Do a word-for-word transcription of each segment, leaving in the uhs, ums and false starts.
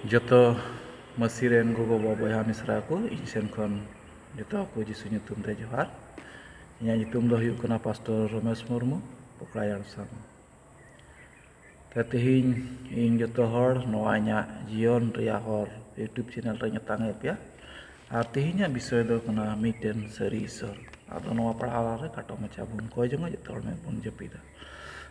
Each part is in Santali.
ᱡᱚᱛᱚ ᱢᱟᱹᱥᱤ ᱨᱮᱱ ᱜᱚᱜᱚ ᱵᱟᱵᱟ ᱵᱚᱭᱦᱟ ᱢᱤᱥᱨᱟ ᱠᱚ, ᱤᱧ ᱥᱮᱱ ᱠᱷᱚᱱ ᱡᱚᱛᱚ ᱠᱚ ᱡᱤᱥᱩ ᱧᱩᱛᱩᱢ ᱛᱮ ᱡᱚᱦᱟᱨ᱾ ᱤᱧᱟᱹᱜ ᱧᱩᱛᱩᱢ ᱫᱚ ᱦᱩᱭᱩᱜ ᱠᱟᱱᱟ ᱯᱟᱥᱴᱚᱨ ᱨᱚᱢᱮᱥ ᱢᱩᱨᱢᱩ, ᱯᱚᱠᱲᱟ ᱡᱷᱟᱲᱥᱟᱢ᱾ ᱛᱚ ᱛᱮᱦᱮᱧ ᱤᱧ ᱡᱚᱛᱚ ᱦᱚᱲ ᱱᱚᱣᱟ ᱤᱧᱟᱹᱜ ᱡᱤᱭᱚᱱ ᱨᱮᱭᱟᱜ ᱦᱚᱨ YouTube ᱪᱮᱱᱮᱞ ᱨᱮᱧ ᱟᱛᱟᱝ ᱮᱫ ᱯᱮᱭᱟ᱾ ᱟᱨ ᱛᱮᱦᱮᱧᱟᱜ ᱵᱤᱥᱚᱭ ᱫᱚ ᱠᱟᱱᱟ ᱢᱤᱫᱴᱮᱱ ᱥᱟᱹᱨᱤ ᱤᱥᱚᱨ᱾ ᱟᱫᱚ ᱱᱚᱣᱟ ᱯᱟᱲᱦᱟᱣ ᱞᱟᱦᱟᱨᱮ ᱠᱷᱟᱴᱚ ᱢᱟᱪᱷᱟ ᱵᱚᱱ ᱠᱚᱭ ᱡᱚᱝᱟ, ᱡᱚᱛᱚ ᱦᱚᱲ ᱢᱮᱫ ᱵᱚᱱ ᱡᱟᱹᱯᱤᱫᱟ᱾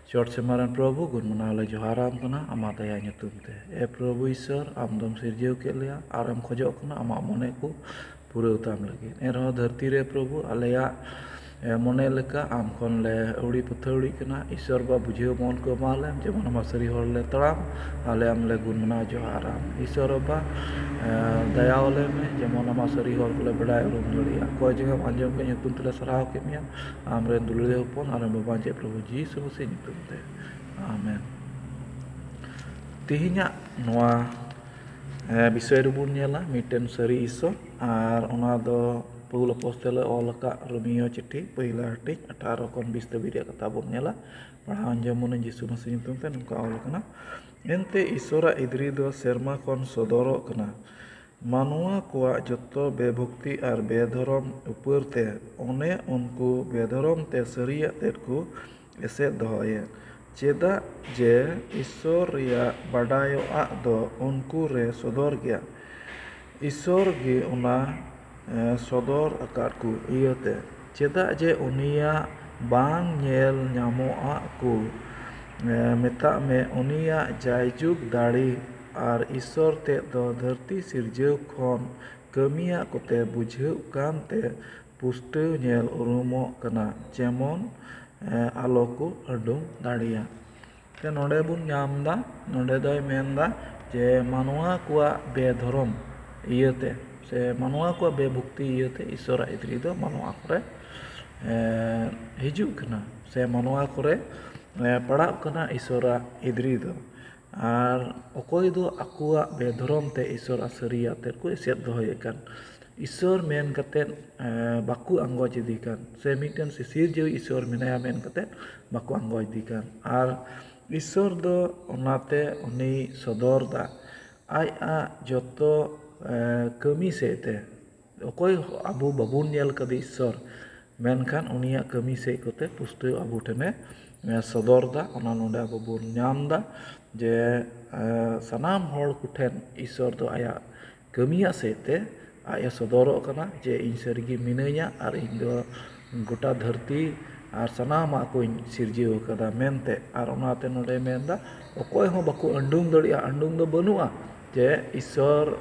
ᱪᱚᱴ ᱥᱮᱢᱟ ᱨᱮᱱ ᱯᱨᱚᱵᱷᱩ, ᱜᱩᱱ ᱢᱟᱱᱟᱣ ᱞᱮ ᱡᱚᱦᱟᱨᱟᱢ ᱠᱟᱱᱟ ᱟᱢᱟᱜ ᱫᱟᱭᱟ ᱧᱩᱛᱩᱢ ᱛᱮ᱾ ᱮ ᱯᱨᱚᱵᱷᱩ ᱤᱥᱚᱨ, ᱟᱢ ᱫᱚᱢ ᱥᱤᱨᱡᱟᱹᱣ ᱠᱮᱫ ᱞᱮᱭᱟ ᱟᱨᱮᱢ ᱠᱷᱚᱡᱚᱜ ᱠᱟᱱᱟ ᱟᱢᱟᱜ ᱢᱚᱱᱮ ᱠᱚ ᱯᱩᱨᱟᱹᱣ ᱛᱟᱢ ᱞᱟᱹᱜᱤᱫ᱾ ᱮᱱᱨᱮᱦᱚᱸ ᱫᱷᱟᱹᱨᱛᱤ ᱨᱮ ᱯᱨᱚᱵᱷᱩ, ᱟᱞᱮᱭᱟᱜ ᱮ, ᱢᱚᱱᱮ ᱞᱮᱠᱟ ᱟᱢ ᱠᱷᱚᱱ ᱞᱮ ᱟᱹᱣᱲᱤ ᱯᱟᱹᱛᱷᱟᱹᱣᱲᱤᱜ ᱠᱟᱱᱟ᱾ ᱤᱥᱚᱨ ᱵᱟ, ᱵᱩᱡᱷᱟᱹᱣ ᱢᱚᱱ ᱠᱚ ᱮᱢᱟ ᱞᱮᱢ, ᱡᱮᱢᱚᱱ ᱟᱢᱟᱜ ᱥᱟᱹᱨᱤ ᱦᱚᱨ ᱞᱮ ᱛᱟᱲᱟᱢ, ᱟᱞᱮ ᱟᱢ ᱞᱮ ᱜᱩᱱ ᱢᱟᱱᱟᱣ ᱡᱚᱦᱟᱨᱟᱢ᱾ ᱤᱥᱚᱨ ᱵᱟ, ᱮ, ᱫᱟᱭᱟ ᱟᱞᱮ ᱢᱮ, ᱡᱮᱢᱚᱱ ᱟᱢᱟᱜ ᱥᱟᱹᱨᱤ ᱦᱚᱨ ᱠᱚᱞᱮ ᱵᱟᱰᱟᱭ ᱩᱨᱩᱢ ᱫᱟᱲᱮᱭᱟᱜ᱾ ᱠᱚᱭ ᱡᱚᱝ ᱟᱢ ᱟᱸᱡᱚᱢ ᱠᱮᱫ ᱧᱩᱛᱩᱢ ᱛᱮᱞᱮ ᱥᱟᱨᱦᱟᱣ ᱠᱮᱫ ᱢᱮᱭᱟ, ᱟᱢ ᱨᱮᱱ ᱫᱩᱞᱟᱹᱲᱤᱭᱟᱹ ᱦᱚᱯᱚᱱ ᱟᱨ ᱵᱟᱵᱟ ᱪᱮᱫ ᱯᱨᱚᱵᱷᱩ ᱡᱤᱥᱩ ᱢᱟᱹᱥᱤ ᱧᱩᱛᱩᱢ ᱛᱮ, ᱟᱢᱮᱱ᱾ ᱛᱮᱦᱮᱧᱟᱜ ᱱᱚᱣᱟ, ᱮ, ᱵᱤᱥᱚᱭ ᱨᱮᱵᱚᱱ ᱧᱮᱞᱟ ᱢᱤᱫᱴᱮᱱ ᱥᱟᱹᱨᱤ ᱤᱥᱚᱨ, ᱟᱨ ᱚᱱᱟ ᱫᱚ ᱯᱟᱹᱣᱩᱞ ᱟᱯᱚᱥᱛᱚᱞᱮ ᱚᱞ ᱟᱠᱟᱫ ᱨᱳᱢᱤᱭᱳ ᱪᱤᱴᱷᱤ ᱯᱟᱹᱭᱞᱟᱹ ᱦᱟᱹᱴᱤᱧ ᱟᱴᱷᱟᱨᱚ ᱠᱷᱚᱱ ᱵᱤᱥ ᱫᱷᱟᱹᱵᱤᱡ ᱨᱮᱭᱟᱜ ᱠᱟᱛᱷᱟ ᱵᱚᱱ ᱧᱮᱞᱟ᱾ ᱯᱟᱲᱦᱟᱣ ᱟᱸᱡᱚᱢ ᱢᱚᱱᱮ ᱡᱤᱥᱩ ᱢᱟᱹᱥᱤ ᱧᱩᱛᱩᱢ ᱛᱮ ᱱᱚᱝᱠᱟ ᱚᱞ ᱟᱠᱟᱱᱟ, ᱮᱱᱛᱮ ᱤᱥᱚᱨᱟᱜ ᱤᱫᱽᱨᱤ ᱫᱚ ᱥᱮᱨᱢᱟ ᱠᱷᱚᱱ ᱥᱚᱫᱚᱨᱚᱜ ᱠᱟᱱᱟ᱾ ᱢᱟᱱᱣᱟ ᱠᱚᱣᱟᱜ ᱡᱚᱛᱚ ᱵᱮᱵᱷᱩᱠᱛᱤ ᱟᱨ ᱵᱮᱫᱷᱚᱨᱚᱢ ᱩᱯᱟᱹᱨ ᱛᱮ ᱚᱱᱮ ᱩᱱᱠᱩ ᱵᱮᱫᱷᱚᱨᱚᱢ ᱛᱮ ᱥᱟᱹᱨᱤᱭᱟᱜ ᱛᱮᱫ ᱠᱚ ᱮᱥᱮᱫ ᱫᱚᱦᱚᱭᱮᱫ᱾ ᱪᱮᱫᱟᱜ ᱡᱮ ᱤᱥᱚᱨ ᱨᱮᱭᱟᱜ ᱵᱟᱰᱟᱭᱚᱜ ᱫᱚ ᱩᱱᱠᱩ ᱨᱮ ᱥᱚᱫᱚᱨ ᱜᱮᱭᱟ᱾ ᱤᱥᱚᱨ ᱜᱮ ᱚᱱᱟ, ᱮ, ᱥᱚᱫᱚᱨ ᱟᱠᱟᱫ ᱠᱚ ᱤᱭᱟᱹᱛᱮ᱾ ᱪᱮᱫᱟᱜ ᱡᱮ ᱩᱱᱤᱭᱟᱜ ᱵᱟᱝ ᱧᱮᱞ ᱧᱟᱢᱚᱜ ᱠᱚ, ᱮ, ᱢᱮᱛᱟᱜ ᱢᱮ, ᱩᱱᱤᱭᱟᱜ ᱡᱟᱭᱡᱩᱜᱽ ᱫᱟᱲᱮ ᱟᱨ ᱤᱥᱚᱨ ᱛᱮᱫ ᱫᱚ ᱫᱷᱟᱹᱨᱛᱤ ᱥᱤᱨᱡᱟᱹᱣ ᱠᱷᱚᱱ ᱠᱟᱹᱢᱤᱭᱟᱜ ᱠᱚᱛᱮ ᱵᱩᱡᱷᱟᱹᱜ ᱠᱟᱱ ᱛᱮ ᱯᱩᱥᱴᱟᱹᱣ ᱧᱮᱞ ᱩᱨᱩᱢᱚᱜ ᱠᱟᱱᱟ, ᱡᱮᱢᱚᱱ, ᱮ, ᱟᱞᱚ ᱠᱚ ᱟᱹᱰᱩᱝ ᱫᱟᱲᱮᱭᱟᱜ᱾ ᱛᱮ ᱱᱚᱰᱮ ᱵᱚᱱ ᱧᱟᱢ ᱮᱫᱟ, ᱱᱚᱰᱮ ᱫᱚᱭ ᱢᱮᱱ ᱮᱫᱟ ᱡᱮ ᱢᱟᱱᱣᱟ ᱠᱚᱣᱟᱜ ᱵᱮᱫᱷᱚᱨᱚᱢ ᱤᱭᱟᱹᱛᱮ ᱥᱮ ᱢᱟᱱᱣᱟ ᱠᱚᱣᱟᱜ ᱵᱮᱵᱷᱩᱠᱛᱤ ᱤᱭᱟᱹᱛᱮ ᱤᱥᱚᱨᱟᱜ ᱤᱫᱽᱨᱤ ᱫᱚ ᱢᱟᱱᱣᱟ ᱠᱚᱨᱮ, ᱮ, ᱦᱤᱡᱩᱜ ᱠᱟᱱᱟ ᱥᱮ ᱢᱟᱱᱣᱟ ᱠᱚᱨᱮ, ᱮ, ᱯᱟᱲᱟᱜ ᱠᱟᱱᱟ ᱤᱥᱚᱨᱟᱜ ᱤᱫᱽᱨᱤ ᱫᱚ᱾ ᱟᱨ ᱚᱠᱚᱭ ᱫᱚ ᱟᱠᱚᱣᱟᱜ ᱵᱮᱫᱷᱚᱨᱚᱢ ᱛᱮ ᱤᱥᱚᱨᱟᱜ ᱥᱟᱹᱨᱤᱭᱟᱜ ᱛᱮᱫ ᱠᱚ ᱮᱥᱮᱫ ᱫᱚᱦᱚᱭᱮᱫ ᱠᱟᱱ᱾ ᱤᱥᱚᱨ ᱢᱮᱱ ᱠᱟᱛᱮᱫ, ᱮ, ᱵᱟᱠᱚ ᱟᱸᱜᱚᱪ ᱤᱫᱤ ᱠᱟᱱ, ᱥᱮ ᱢᱤᱫᱴᱮᱱ ᱥᱤᱥᱤᱨᱡᱟᱹᱣᱤᱡ ᱤᱥᱚᱨ ᱢᱮᱱᱟᱭᱟ ᱢᱮᱱ ᱠᱟᱛᱮᱫ ᱵᱟᱠᱚ ᱟᱸᱜᱚᱪ ᱤᱫᱤ ᱠᱟᱱ᱾ ᱟᱨ ᱤᱥᱚᱨ ᱫᱚ ᱚᱱᱟᱛᱮ ᱩᱱᱤᱭ ᱥᱚᱫᱚᱨ ᱫᱟ, ᱟᱡᱟᱜ ᱡᱚᱛᱚ ᱠᱟᱹᱢᱤ ᱥᱮᱫ ᱛᱮ, ᱚᱠᱚᱭ ᱟᱵᱚ ᱵᱟᱵᱚᱱ ᱧᱮᱞ ᱠᱟᱫᱮ ᱤᱥᱥᱚᱨ, ᱢᱮᱱᱠᱷᱟᱱ ᱩᱱᱤᱭᱟᱜ ᱠᱟᱹᱢᱤ ᱥᱮᱫ ᱠᱚᱛᱮ ᱯᱩᱥᱴᱟᱹᱣ ᱟᱵᱚ ᱴᱷᱮᱱᱮ ᱥᱚᱫᱚᱨ ᱫᱟ᱾ ᱚᱱᱟ ᱱᱚᱰᱮ ᱟᱵᱚ ᱵᱚᱱ ᱧᱟᱢ ᱫᱟ ᱡᱮ ᱥᱟᱱᱟᱢ ᱦᱚᱲ ᱠᱚᱴᱷᱮᱱ ᱤᱥᱥᱚᱨ ᱫᱚ ᱟᱭᱟᱜ ᱠᱟᱹᱢᱤᱭᱟᱜ ᱥᱮᱫ ᱛᱮ ᱟᱡ ᱮ ᱥᱚᱫᱚᱨᱚᱜ ᱠᱟᱱᱟ ᱡᱮ ᱤᱧ ᱥᱟᱹᱨᱤᱜᱮ ᱢᱤᱱᱟᱹᱧᱟ ᱟᱨ ᱤᱧ ᱫᱚ ᱜᱚᱴᱟ ᱫᱷᱟᱹᱨᱛᱤ ᱟᱨ ᱥᱟᱱᱟᱢᱟᱜ ᱠᱚᱧ ᱥᱤᱨᱡᱟᱹᱣ ᱟᱠᱟᱫᱟ ᱢᱮᱱᱛᱮ᱾ ᱟᱨ ᱚᱱᱟᱛᱮ ᱱᱚᱰᱮ ᱢᱮᱱᱫᱟ, ᱚᱠᱚᱭ ᱦᱚᱸ ᱵᱟᱠᱚ ᱟᱹᱰᱩᱝ ᱫᱟᱲᱮᱭᱟᱜᱼᱟ, ᱟᱹᱰᱩᱝ ᱫᱚ ᱵᱟᱹᱱᱩᱜᱼᱟ ᱡᱮ ᱤᱥᱥᱚᱨ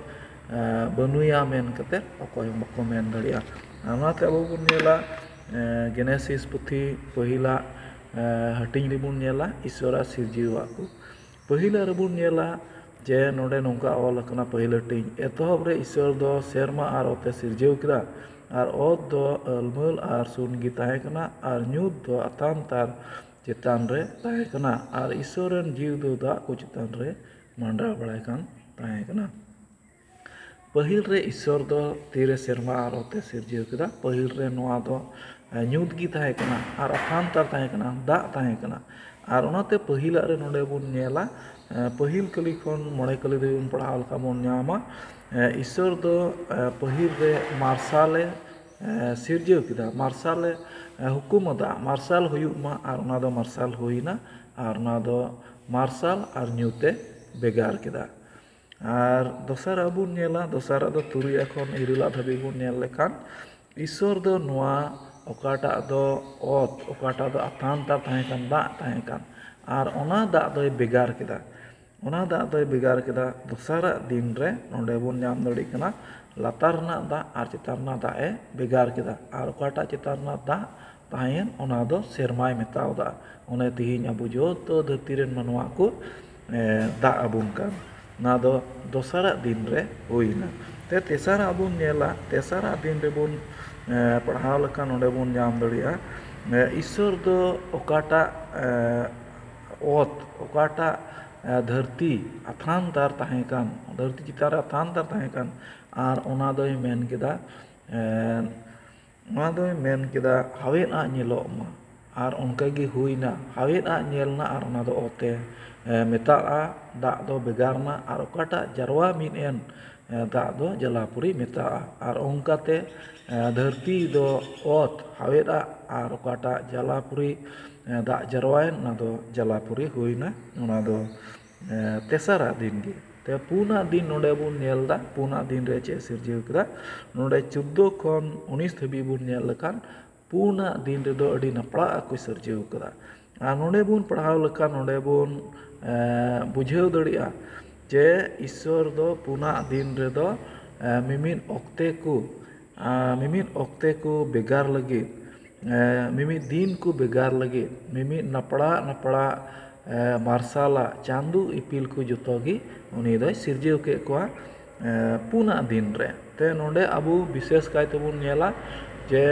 ᱵᱟᱹᱱᱩᱭᱟ ᱢᱮᱱ ᱠᱟᱛᱮ ᱚᱠᱚᱭ ᱦᱚᱸ ᱵᱟᱠᱚ ᱢᱮᱱ ᱫᱟᱲᱮᱭᱟᱜᱼᱟ᱾ ᱚᱱᱟᱛᱮ ᱟᱵᱚ ᱵᱚᱱ ᱧᱮᱞᱟ ᱜᱮᱱᱮᱥᱤᱥ ᱯᱩᱛᱷᱤ ᱯᱟᱹᱦᱤᱞᱟᱜ ᱦᱟᱹᱴᱤᱧ ᱨᱮᱵᱚᱱ ᱧᱮᱞᱟ ᱤᱥᱥᱚᱨᱟᱜ ᱥᱤᱨᱡᱟᱹᱣᱟᱜ ᱠᱚ᱾ ᱯᱟᱹᱦᱤᱞᱟᱜ ᱨᱮᱵᱚᱱ ᱧᱮᱞᱟ ᱡᱮ ᱱᱚᱰᱮ ᱱᱚᱝᱠᱟ ᱚᱞ ᱟᱠᱟᱱᱟ, ᱯᱟᱹᱦᱤᱞ ᱦᱟᱹᱴᱤᱧ, ᱮᱛᱚᱦᱚᱵ ᱨᱮ ᱤᱥᱥᱚᱨ ᱫᱚ ᱥᱮᱨᱢᱟ ᱟᱨ ᱚᱛᱮ ᱥᱤᱨᱡᱟᱹᱣ ᱠᱮᱫᱟ, ᱟᱨ ᱚᱛ ᱫᱚ ᱟᱹᱞᱢᱟᱹᱞ ᱟᱨ ᱥᱩᱱ ᱜᱮ ᱛᱟᱦᱮᱸ ᱠᱟᱱᱟ, ᱟᱨ ᱧᱩᱛ ᱫᱚ ᱟᱛᱟᱱᱛᱟᱨ ᱪᱮᱛᱟᱱ ᱨᱮ ᱛᱟᱦᱮᱸ ᱠᱟᱱᱟ, ᱟᱨ ᱤᱥᱥᱚᱨ ᱨᱮᱱ ᱡᱤᱣᱤ ᱫᱚ ᱫᱟᱜ ᱠᱚ ᱪᱮᱛᱟᱱ ᱨᱮ ᱢᱟᱸᱰᱨᱟᱣ ᱵᱟᱲᱟᱭ ᱠᱟᱱ ᱛᱟᱦᱮᱸ ᱠᱟᱱᱟ᱾ ᱯᱟᱹᱦᱤᱞ ᱨᱮ ᱤᱥᱥᱚᱨ ᱫᱚ ᱛᱤᱨᱮ ᱥᱮᱨᱢᱟ ᱟᱨ ᱚᱛᱮ ᱥᱤᱨᱡᱟᱹᱣ ᱠᱮᱫᱟ? ᱯᱟᱹᱦᱤᱞ ᱨᱮ ᱱᱚᱣᱟ ᱫᱚ ᱧᱩᱛ ᱜᱮ ᱛᱟᱦᱮᱸ ᱠᱟᱱᱟ ᱟᱨ ᱟᱛᱟᱱᱛᱟᱨ ᱛᱟᱦᱮᱸ ᱠᱟᱱᱟ, ᱫᱟᱜ ᱛᱟᱦᱮᱸ ᱠᱟᱱᱟ᱾ ᱟᱨ ᱚᱱᱟᱛᱮ ᱯᱟᱹᱦᱤᱞᱟᱜ ᱨᱮ ᱱᱚᱰᱮ ᱵᱚᱱ ᱧᱮᱞᱟ, ᱯᱟᱹᱦᱤᱞ ᱠᱟᱹᱞᱤ ᱠᱷᱚᱱ ᱢᱚᱬᱮ ᱠᱟᱹᱞᱤ ᱫᱷᱟᱹᱵᱤᱡ ᱵᱚᱱ ᱯᱟᱲᱦᱟᱣ ᱞᱮᱠᱷᱟᱱ ᱵᱚᱱ ᱧᱟᱢᱟ, ᱤᱥᱥᱚᱨ ᱫᱚ ᱯᱟᱹᱦᱤᱞ ᱨᱮ ᱢᱟᱨᱥᱟᱞᱮ ᱥᱤᱨᱡᱟᱹᱣ ᱠᱮᱫᱟ, ᱢᱟᱨᱥᱟᱞᱮ ᱦᱩᱠᱩᱢ ᱟᱫᱟ, ᱢᱟᱨᱥᱟᱞ ᱦᱩᱭᱩᱜ ᱢᱟ, ᱟᱨ ᱚᱱᱟ ᱫᱚ ᱢᱟᱨᱥᱟᱞ ᱦᱩᱭᱱᱟ, ᱟᱨ ᱚᱱᱟ ᱫᱚ ᱢᱟᱨᱥᱟᱞ ᱟᱨ ᱧᱩᱛᱮ ᱵᱷᱮᱜᱟᱨ ᱠᱮᱫᱟ᱾ ᱟᱨ ᱫᱚᱥᱟᱨᱟᱜ ᱵᱚᱱ ᱧᱮᱞᱟ, ᱫᱚᱥᱟᱨᱟᱜ ᱫᱚ ᱛᱩᱨᱩᱭᱟᱜ ᱠᱷᱚᱱ ᱤᱨᱟᱹᱞᱟᱜ ᱫᱷᱟᱹᱵᱤᱡ ᱵᱚᱱ ᱧᱮᱞ ᱞᱮᱠᱷᱟᱱ, ᱤᱥᱥᱚᱨ ᱫᱚ ᱱᱚᱣᱟ ᱚᱠᱟᱴᱟᱜ ᱫᱚ ᱚᱛ, ᱚᱠᱟᱴᱟᱜ ᱫᱚ ᱟᱛᱟᱱᱛᱟᱨ ᱛᱟᱦᱮᱸ ᱠᱟᱱ, ᱫᱟᱜ ᱛᱟᱦᱮᱸ ᱠᱟᱱ, ᱟᱨ ᱚᱱᱟ ᱫᱟᱜ ᱫᱚᱭ ᱵᱷᱮᱜᱟᱨ ᱠᱮᱫᱟ᱾ ᱚᱱᱟ ᱫᱟᱜ ᱫᱚᱭ ᱵᱷᱮᱜᱟᱨ ᱠᱮᱫᱟ᱾ ᱫᱚᱥᱟᱨᱟᱜ ᱫᱤᱱ ᱨᱮ ᱱᱚᱰᱮ ᱵᱚᱱ ᱧᱟᱢ ᱫᱟᱲᱮᱭᱟᱜ ᱠᱟᱱᱟ, ᱞᱟᱛᱟᱨ ᱨᱮᱱᱟᱜ ᱫᱟᱜ ᱟᱨ ᱪᱮᱛᱟᱱ ᱨᱮᱱᱟᱜ ᱫᱟᱜ ᱮ ᱵᱷᱮᱜᱟᱨ ᱠᱮᱫᱟ, ᱟᱨ ᱚᱠᱟᱴᱟᱜ ᱪᱮᱛᱟᱱ ᱨᱮᱱᱟᱜ ᱫᱟᱜ ᱛᱟᱦᱮᱸᱭᱮᱱ, ᱚᱱᱟ ᱫᱚ ᱥᱮᱨᱢᱟᱭ ᱢᱮᱛᱟᱣᱫᱟ᱾ ᱚᱱᱮ ᱛᱮᱦᱮᱧ ᱟᱵᱚ ᱡᱚᱛᱚ ᱫᱷᱟᱹᱨᱛᱤ ᱨᱮᱱ ᱢᱟᱱᱣᱟ ᱠᱚ ᱫᱟᱜ ᱟᱵᱚᱱ ᱠᱟᱱ᱾ ᱚᱱᱟ ᱫᱚ ᱫᱚᱥᱟᱨᱟᱜ ᱫᱤᱱ ᱨᱮ ᱦᱩᱭᱱᱟ᱾ ᱛᱮ ᱛᱮᱥᱟᱨᱟᱜ ᱵᱚᱱ ᱧᱮᱞᱟ, ᱛᱮᱥᱟᱨᱟᱜ ᱫᱤᱱ ᱨᱮᱵᱚᱱ ᱯᱟᱲᱦᱟᱣ ᱞᱮᱠᱷᱟᱱ ᱱᱚᱰᱮ ᱵᱚᱱ ᱧᱟᱢ ᱫᱟᱲᱮᱭᱟᱜᱼᱟ, ᱤᱥᱥᱚᱨ ᱫᱚ ᱚᱠᱟᱴᱟᱜ ᱚᱛ, ᱚᱠᱟᱴᱟᱜ ᱫᱷᱟᱹᱨᱛᱤ ᱟᱛᱷᱟᱱ ᱛᱟᱨ ᱛᱟᱦᱮᱸ ᱠᱟᱱ, ᱫᱷᱟᱹᱨᱛᱤ ᱪᱮᱛᱟᱱ ᱨᱮ ᱟᱛᱷᱟᱱ ᱛᱟᱨ ᱛᱟᱦᱮᱸ ᱠᱟᱱ, ᱟᱨ ᱚᱱᱟ ᱫᱚᱭ ᱢᱮᱱ ᱠᱮᱫᱟ, ᱚᱱᱟ ᱫᱚᱭ ᱢᱮᱱ ᱠᱮᱫᱟ, ᱦᱟᱣᱮᱫ ᱟᱜ ᱧᱮᱞᱚᱜ ᱢᱟ᱾ ᱟᱨ ᱚᱱᱠᱟ ᱜᱮ ᱦᱩᱭᱱᱟ᱾ ᱦᱟᱣᱮᱫ ᱟᱜ ᱧᱮᱞ ᱮᱱᱟ ᱟᱨ ᱚᱱᱟ ᱫᱚ ᱚᱛ ᱮ, ᱮ, ᱢᱮᱛᱟᱜᱼᱟ᱾ ᱫᱟᱜ ᱫᱚ ᱵᱷᱮᱜᱟᱨ ᱮᱱᱟ ᱟᱨ ᱚᱠᱟᱴᱟᱜ ᱡᱟᱨᱣᱟ ᱢᱤᱫ ᱮᱱ, ᱮ, ᱫᱟᱜ ᱫᱚ ᱡᱟᱞᱟᱯᱩᱨᱤ ᱢᱮᱛᱟᱜᱼᱟ᱾ ᱟᱨ ᱚᱱᱠᱟᱛᱮ, ᱮ, ᱫᱷᱟᱹᱨᱛᱤ ᱫᱚ ᱚᱛ, ᱦᱟᱣᱮᱫ ᱟᱜ ᱟᱨ ᱚᱠᱟᱴᱟᱜ ᱡᱟᱞᱟᱯᱩᱨᱤ, ᱮ, ᱫᱟᱜ ᱡᱟᱨᱣᱟᱭᱮᱱ, ᱚᱱᱟ ᱫᱚ ᱡᱟᱞᱟᱯᱩᱨᱤ ᱦᱩᱭᱱᱟ᱾ ᱚᱱᱟ ᱫᱚ, ᱮ, ᱛᱮᱥᱟᱨᱟᱜ ᱫᱤᱱ ᱜᱮ᱾ ᱛᱮ ᱯᱩᱱᱟᱜ ᱫᱤᱱ ᱱᱚᱰᱮ ᱵᱚᱱ ᱧᱮᱞ ᱮᱫᱟ, ᱯᱩᱱᱟᱜ ᱫᱤᱱ ᱨᱮ ᱪᱮᱫ ᱥᱤᱨᱡᱟᱹᱣ ᱠᱮᱫᱟ᱾ ᱱᱚᱰᱮ ᱪᱳᱫᱽᱫᱳ ᱠᱷᱚᱱ ᱩᱱᱤᱥ ᱫᱷᱟᱹᱵᱤᱡ ᱵᱚᱱ ᱧᱮᱞ ᱞᱮᱠᱷᱟᱱ, ᱯᱩᱱᱟᱜ ᱫᱤᱱ ᱨᱮᱫᱚ ᱟᱹᱰᱤ ᱱᱟᱯᱲᱟᱜ ᱟᱜ ᱠᱚ ᱥᱤᱨᱡᱟᱹᱣ ᱠᱟᱫᱟ᱾ ᱟᱨ ᱱᱚᱰᱮ ᱵᱚᱱ ᱯᱟᱲᱦᱟᱣ ᱞᱮᱠᱷᱟᱱ ᱱᱚᱰᱮ ᱵᱚᱱ, ᱮ, ᱵᱩᱡᱷᱟᱹᱣ ᱫᱟᱲᱮᱭᱟᱜᱼᱟ ᱡᱮ ᱤᱥᱥᱚᱨ ᱫᱚ ᱯᱩᱱᱟᱜ ᱫᱤᱱ ᱨᱮᱫᱚ, ᱮ, ᱢᱤᱢᱤᱫ ᱚᱠᱛᱮ ᱠᱚ, ᱮ, ᱢᱤᱢᱤᱫ ᱚᱠᱛᱮ ᱠᱚ ᱵᱷᱮᱜᱟᱨ ᱞᱟᱹᱜᱤᱫ, ᱮ, ᱢᱤᱢᱤᱫ ᱫᱤᱱ ᱠᱚ ᱵᱷᱮᱜᱟᱨ ᱞᱟᱹᱜᱤᱫ, ᱢᱤᱢᱤᱫ ᱱᱟᱯᱲᱟᱜ ᱱᱟᱯᱲᱟᱜ, ᱮ, ᱢᱟᱨᱥᱟᱞᱟᱜ ᱪᱟᱸᱫᱚ ᱤᱯᱤᱞ ᱠᱚ ᱡᱚᱛᱚ ᱜᱮ ᱩᱱᱤ ᱫᱚᱭ ᱥᱤᱨᱡᱟᱹᱣ ᱠᱮᱫ ᱠᱚᱣᱟ, ᱮ, ᱯᱩᱱᱟᱜ ᱫᱤᱱ ᱨᱮ᱾ ᱛᱮ ᱱᱚᱰᱮ ᱟᱵᱚ ᱵᱤᱥᱮᱥ ᱠᱟᱭ ᱛᱮᱵᱚᱱ ᱧᱮᱞᱟ ᱡᱮ,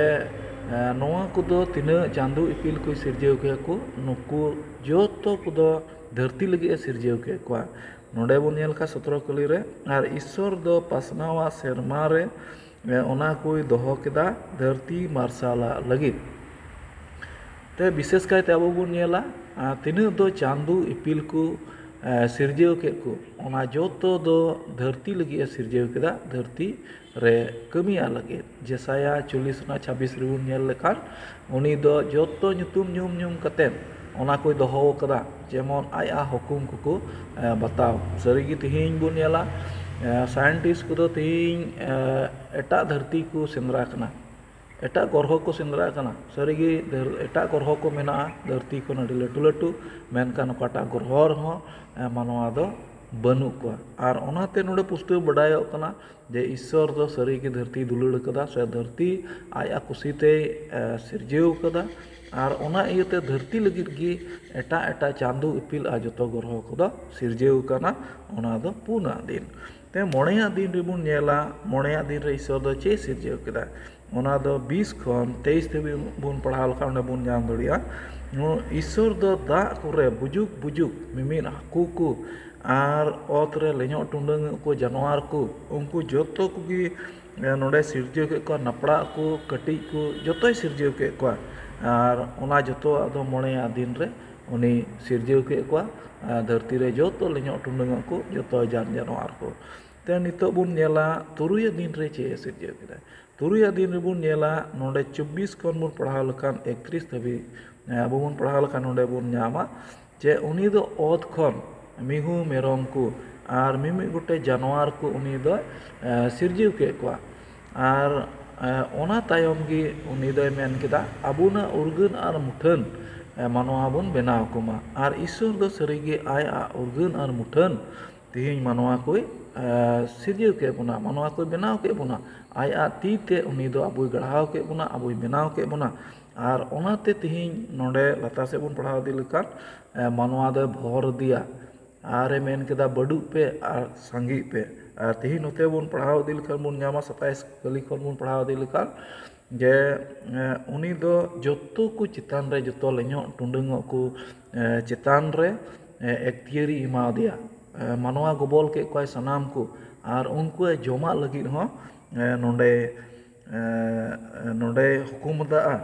ᱮ, ᱱᱚᱣᱟ ᱠᱚᱫᱚ ᱛᱤᱱᱟᱹᱜ ᱪᱟᱸᱫᱚ ᱤᱯᱤᱞ ᱠᱚᱭ ᱥᱤᱨᱡᱟᱹᱣ ᱠᱮᱫ ᱠᱚ, ᱱᱩᱠᱩ ᱡᱚᱛᱚ ᱠᱚᱫᱚ ᱫᱷᱟᱹᱨᱛᱤ ᱞᱟᱹᱜᱤᱫ ᱮ ᱥᱤᱨᱡᱟᱹᱣ ᱠᱮᱫ ᱠᱚᱣᱟ᱾ ᱱᱚᱰᱮ ᱵᱚᱱ ᱧᱮᱞ ᱠᱷᱟᱱ ᱥᱚᱛᱨᱚ ᱠᱟᱹᱞᱤ ᱨᱮ, ᱟᱨ ᱤᱥᱥᱚᱨ ᱫᱚ ᱯᱟᱥᱱᱟᱣᱟ ᱥᱮᱨᱢᱟ ᱨᱮ, ᱮ, ᱚᱱᱟ ᱠᱚᱭ ᱫᱚᱦᱚ ᱠᱮᱫᱟ ᱫᱷᱟᱹᱨᱛᱤ ᱢᱟᱨᱥᱟᱞᱟᱜ ᱞᱟᱹᱜᱤᱫ᱾ ᱛᱮ ᱵᱤᱥᱮᱥ ᱠᱟᱭᱛᱮ ᱟᱵᱚ ᱵᱚᱱ ᱧᱮᱞᱟ, ᱟᱨ ᱛᱤᱱᱟᱹᱜ ᱫᱚ ᱪᱟᱸᱫᱚ ᱤᱯᱤᱞ ᱠᱚ, ᱮ, ᱥᱤᱨᱡᱟᱹᱣ ᱠᱮᱫ ᱠᱚ, ᱚᱱᱟ ᱡᱚᱛᱚ ᱫᱚ ᱫᱷᱟᱹᱨᱛᱤ ᱞᱟᱹᱜᱤᱫ ᱮ ᱥᱤᱨᱡᱟᱹᱣ ᱠᱮᱫᱟ, ᱫᱷᱟᱹᱨᱛᱤ ᱨᱮ ᱠᱟᱹᱢᱤᱭᱟᱜ ᱞᱟᱹᱜᱤᱫ᱾ ᱡᱮᱥᱟᱭᱟ ᱪᱚᱞᱞᱤᱥ ᱨᱮᱱᱟᱜ ᱪᱷᱟᱵᱵᱤᱥ ᱨᱮᱵᱚᱱ ᱧᱮᱞ ᱞᱮᱠᱷᱟᱱ, ᱩᱱᱤ ᱫᱚ ᱡᱚᱛᱚ ᱧᱩᱛᱩᱢ ᱧᱩᱢ ᱧᱩᱢ ᱠᱟᱛᱮᱫ ᱚᱱᱟ ᱠᱚᱭ ᱫᱚᱦᱚ ᱟᱠᱟᱫᱟ, ᱡᱮᱢᱚᱱ ᱟᱡ ᱟᱜ ᱦᱩᱠᱩᱢ ᱠᱚᱠᱚ, ᱮ, ᱵᱟᱛᱟᱣ᱾ ᱥᱟᱹᱨᱤᱜᱮ ᱛᱮᱦᱮᱧ ᱵᱚᱱ ᱧᱮᱞᱟ, ᱮ, ᱥᱟᱭᱮᱱᱴᱤᱥᱴ ᱠᱚᱫᱚ ᱛᱮᱦᱮᱧ, ᱮ, ᱮᱴᱟᱜ ᱫᱷᱟᱹᱨᱛᱤ ᱠᱚ ᱥᱮᱸᱫᱽᱨᱟ ᱠᱟᱱᱟ, ᱮᱴᱟᱜ ᱜᱨᱚᱦᱚ ᱠᱚ ᱥᱮᱸᱫᱽᱨᱟ ᱠᱟᱱᱟ᱾ ᱥᱟᱹᱨᱤᱜᱮ ᱫᱷᱟᱹᱨ-, ᱮᱴᱟᱜ ᱜᱨᱚᱦᱚ ᱠᱚ ᱢᱮᱱᱟᱜᱼᱟ ᱫᱷᱟᱹᱨᱛᱤ ᱠᱷᱚᱱ ᱟᱹᱰᱤ ᱞᱟᱹᱴᱩ ᱞᱟᱹᱴᱩ, ᱢᱮᱱᱠᱷᱟᱱ ᱚᱠᱟᱴᱟᱜ ᱜᱨᱚᱦᱚ ᱨᱮᱦᱚᱸ, ᱮ, ᱢᱟᱱᱣᱟ ᱫᱚ ᱵᱟᱹᱱᱩᱜ ᱠᱚᱣᱟ᱾ ᱟᱨ ᱚᱱᱟᱛᱮ ᱱᱚᱰᱮ ᱯᱩᱥᱴᱟᱹᱣ ᱵᱟᱰᱟᱭᱚᱜ ᱠᱟᱱᱟ ᱡᱮ ᱤᱥᱥᱚᱨ ᱫᱚ ᱥᱟᱹᱨᱤᱜᱮ ᱫᱷᱟᱹᱨᱛᱤᱭ ᱫᱩᱞᱟᱹᱲ ᱠᱟᱫᱟ, ᱥᱮ ᱫᱷᱟᱹᱨᱛᱤ ᱟᱡ ᱟᱜ ᱠᱩᱥᱤᱛᱮᱭ, ᱮ, ᱥᱤᱨᱡᱟᱹᱣ ᱠᱟᱫᱟ᱾ ᱟᱨ ᱚᱱᱟ ᱤᱭᱟᱹᱛᱮ ᱫᱷᱟᱹᱨᱛᱤ ᱞᱟᱹᱜᱤᱫ ᱜᱮ ᱮᱴᱟᱜ ᱮᱴᱟᱜ ᱪᱟᱸᱫᱚ ᱤᱯᱤᱞ ᱟᱨ ᱡᱚᱛᱚ ᱜᱨᱚᱦᱚ ᱠᱚᱫᱚ ᱥᱤᱨᱡᱟᱹᱣ ᱠᱟᱱᱟ᱾ ᱚᱱᱟ ᱫᱚ ᱯᱩᱱᱟᱜ ᱫᱤᱱ᱾ ᱛᱮ ᱢᱚᱬᱮᱭᱟᱜ ᱫᱤᱱ ᱨᱮᱵᱚᱱ ᱧᱮᱞᱟ, ᱢᱚᱬᱮᱭᱟᱜ ᱫᱤᱱ ᱨᱮ ᱤᱥᱥᱚᱨ ᱫᱚ ᱪᱮᱫ ᱥᱤᱨᱡᱟᱹᱣ ᱠᱮᱫᱟ? ᱚᱱᱟ ᱫᱚ ᱵᱤᱥ ᱠᱷᱚᱱ ᱛᱮᱭᱤᱥ ᱫᱷᱟᱹᱵᱤᱡ ᱵᱚᱱ ᱯᱟᱲᱦᱟᱣ ᱞᱮᱠᱷᱟᱱ ᱚᱸᱰᱮ ᱵᱚᱱ ᱧᱟᱢ ᱫᱟᱲᱮᱭᱟᱜᱼᱟ᱾ ᱱᱚᱣᱟ ᱤᱥᱥᱚᱨ ᱫᱚ ᱫᱟᱜ ᱠᱚᱨᱮ ᱵᱩᱡᱩᱜ ᱵᱩᱡᱩᱜ ᱢᱤᱢᱤᱫ ᱦᱟᱹᱠᱩ ᱠᱚ ᱟᱨ ᱚᱛ ᱨᱮ ᱞᱮᱧᱚᱜ ᱴᱩᱰᱟᱹᱝ ᱠᱚ ᱡᱟᱱᱣᱟᱨ ᱠᱚ, ᱩᱱᱠᱩ ᱡᱚᱛᱚ ᱠᱚᱜᱮ, ᱮ, ᱱᱚᱰᱮ ᱥᱤᱨᱡᱟᱹᱣ ᱠᱮᱫ ᱠᱚᱣᱟ᱾ ᱱᱟᱯᱲᱟᱜ ᱠᱚ, ᱠᱟᱹᱴᱤᱡ ᱠᱚ, ᱡᱚᱛᱚᱭ ᱥᱤᱨᱡᱟᱹᱣ ᱠᱮᱫ ᱠᱚᱣᱟ᱾ ᱟᱨ ᱚᱱᱟ ᱡᱚᱛᱚᱣᱟᱜ ᱫᱚ ᱢᱚᱬᱮᱭᱟᱜ ᱫᱤᱱ ᱨᱮ ᱩᱱᱤ ᱥᱤᱨᱡᱟᱹᱣ ᱠᱮᱫ ᱠᱚᱣᱟ᱾ ᱟᱨ ᱫᱷᱟᱹᱨᱛᱤ ᱨᱮ ᱡᱚᱛᱚ ᱞᱮᱧᱚᱜ ᱴᱩᱰᱟᱹᱝᱚᱜ ᱠᱚ, ᱡᱚᱛᱚ ᱡᱟᱱ ᱡᱟᱱᱣᱟᱨ ᱠᱚ᱾ ᱛᱮ ᱱᱤᱛᱚᱜ ᱵᱚᱱ ᱧᱮᱞᱟ, ᱛᱩᱨᱩᱭᱟᱜ ᱫᱤᱱ ᱨᱮ ᱪᱮᱫ ᱮ ᱥᱤᱨᱡᱟᱹᱣ ᱠᱮᱫᱟ᱾ ᱛᱩᱨᱩᱭᱟᱜ ᱫᱤᱱ ᱨᱮᱵᱚᱱ ᱧᱮᱞᱟ, ᱱᱚᱰᱮ ᱪᱚᱵᱵᱤᱥ ᱠᱷᱚᱱ ᱵᱚᱱ ᱯᱟᱲᱦᱟᱣ ᱞᱮᱠᱷᱟᱱ ᱮᱠᱛᱨᱤᱥ ᱫᱷᱟᱹᱵᱤᱡ, ᱟᱵᱚ ᱵᱚᱱ ᱯᱟᱲᱦᱟᱣ ᱞᱮᱠᱷᱟᱱ ᱱᱚᱰᱮ ᱵᱚᱱ ᱧᱟᱢᱟ ᱡᱮ ᱩᱱᱤ ᱫᱚ ᱚᱛ ᱠᱷᱚᱱ ᱢᱤᱦᱩ ᱢᱮᱨᱚᱢ ᱠᱚ ᱟᱨ ᱢᱤᱢᱤᱫ ᱜᱚᱴᱮᱡ ᱡᱟᱱᱣᱟᱨ ᱠᱚ ᱩᱱᱤ ᱫᱚᱭ ᱥᱤᱨᱡᱟᱹᱣ ᱠᱮᱫ ᱠᱚᱣᱟ᱾ ᱟᱨ ᱚᱱᱟ ᱛᱟᱭᱚᱢ ᱜᱮ ᱩᱱᱤ ᱫᱚᱭ ᱢᱮᱱ ᱠᱮᱫᱟ, ᱟᱵᱚᱱᱟᱜ ᱩᱨᱜᱟᱹᱱ ᱟᱨ ᱢᱩᱴᱷᱟᱹᱱ ᱢᱟᱱᱣᱟ ᱵᱚᱱ ᱵᱮᱱᱟᱣ ᱠᱚᱢᱟ᱾ ᱟᱨ ᱤᱥᱥᱚᱨ ᱫᱚ ᱥᱟᱹᱨᱤᱜᱮ ᱟᱭᱟᱜ ᱩᱨᱜᱟᱹᱱ ᱟᱨ ᱢᱩᱴᱷᱟᱹᱱ ᱛᱮᱦᱮᱧ ᱢᱟᱱᱣᱟ ᱠᱚᱭ ᱥᱤᱨᱡᱟᱹᱣ ᱠᱮᱫ ᱵᱚᱱᱟ, ᱢᱟᱱᱣᱟ ᱠᱚᱭ ᱵᱮᱱᱟᱣ ᱠᱮᱫ ᱵᱚᱱᱟ᱾ ᱟᱭᱟᱜ ᱛᱤ ᱛᱮ ᱩᱱᱤ ᱫᱚ ᱟᱵᱚᱭ ᱜᱟᱲᱦᱟᱣ ᱠᱮᱫ ᱵᱚᱱᱟ, ᱟᱵᱚᱭ ᱵᱮᱱᱟᱣ ᱠᱮᱫ ᱵᱚᱱᱟ᱾ ᱟᱨ ᱚᱱᱟᱛᱮ ᱛᱮᱦᱮᱧ ᱱᱚᱰᱮ ᱞᱟᱛᱟᱨ ᱥᱮᱫ ᱵᱚᱱ ᱯᱟᱲᱦᱟᱣ ᱤᱫᱤ ᱞᱮᱠᱷᱟᱱ, ᱢᱟᱱᱣᱟ ᱫᱚᱭ ᱵᱷᱚᱨ ᱟᱫᱮᱭᱟ᱾ ᱟᱨᱮ ᱢᱮᱱ ᱠᱮᱫᱟ, ᱵᱟᱹᱰᱩᱜ ᱯᱮ ᱟᱨ ᱥᱟᱸᱜᱮᱜ ᱯᱮ᱾ ᱟᱨ ᱛᱮᱦᱮᱧ ᱱᱚᱛᱮ ᱵᱚᱱ ᱯᱟᱲᱦᱟᱣ ᱤᱫᱤ ᱞᱮᱠᱷᱟᱱ ᱵᱚᱱ ᱧᱟᱢᱟ, ᱥᱟᱛᱟᱭᱤᱥ ᱠᱟᱹᱞᱤ ᱠᱷᱚᱱ ᱵᱚᱱ ᱯᱟᱲᱦᱟᱣ ᱤᱫᱤ ᱞᱮᱠᱷᱟᱱ ᱡᱮ ᱩᱱᱤ ᱫᱚ ᱡᱚᱛᱚ ᱠᱚ ᱪᱮᱛᱟᱱ ᱨᱮ, ᱡᱚᱛᱚ ᱞᱮᱧᱚᱜ ᱴᱩᱰᱟᱹᱝᱚᱜ ᱠᱚ ᱪᱮᱛᱟᱱ ᱨᱮ ᱮᱠᱛᱤᱭᱟᱹᱨᱤ ᱮᱢᱟᱣᱟᱫᱮᱭᱟ᱾ ᱢᱟᱱᱣᱟ ᱜᱚᱵᱚᱞ ᱠᱮᱫ ᱠᱚᱣᱟᱭ ᱥᱟᱱᱟᱢ ᱠᱚ, ᱟᱨ ᱩᱱᱠᱩᱣᱟᱜ ᱡᱚᱢᱟᱜ ᱞᱟᱹᱜᱤᱫ ᱦᱚᱸ ᱱᱚᱰᱮ ᱱᱚᱰᱮᱭ ᱦᱩᱠᱩᱢ ᱟᱠᱟᱫᱼᱟ᱾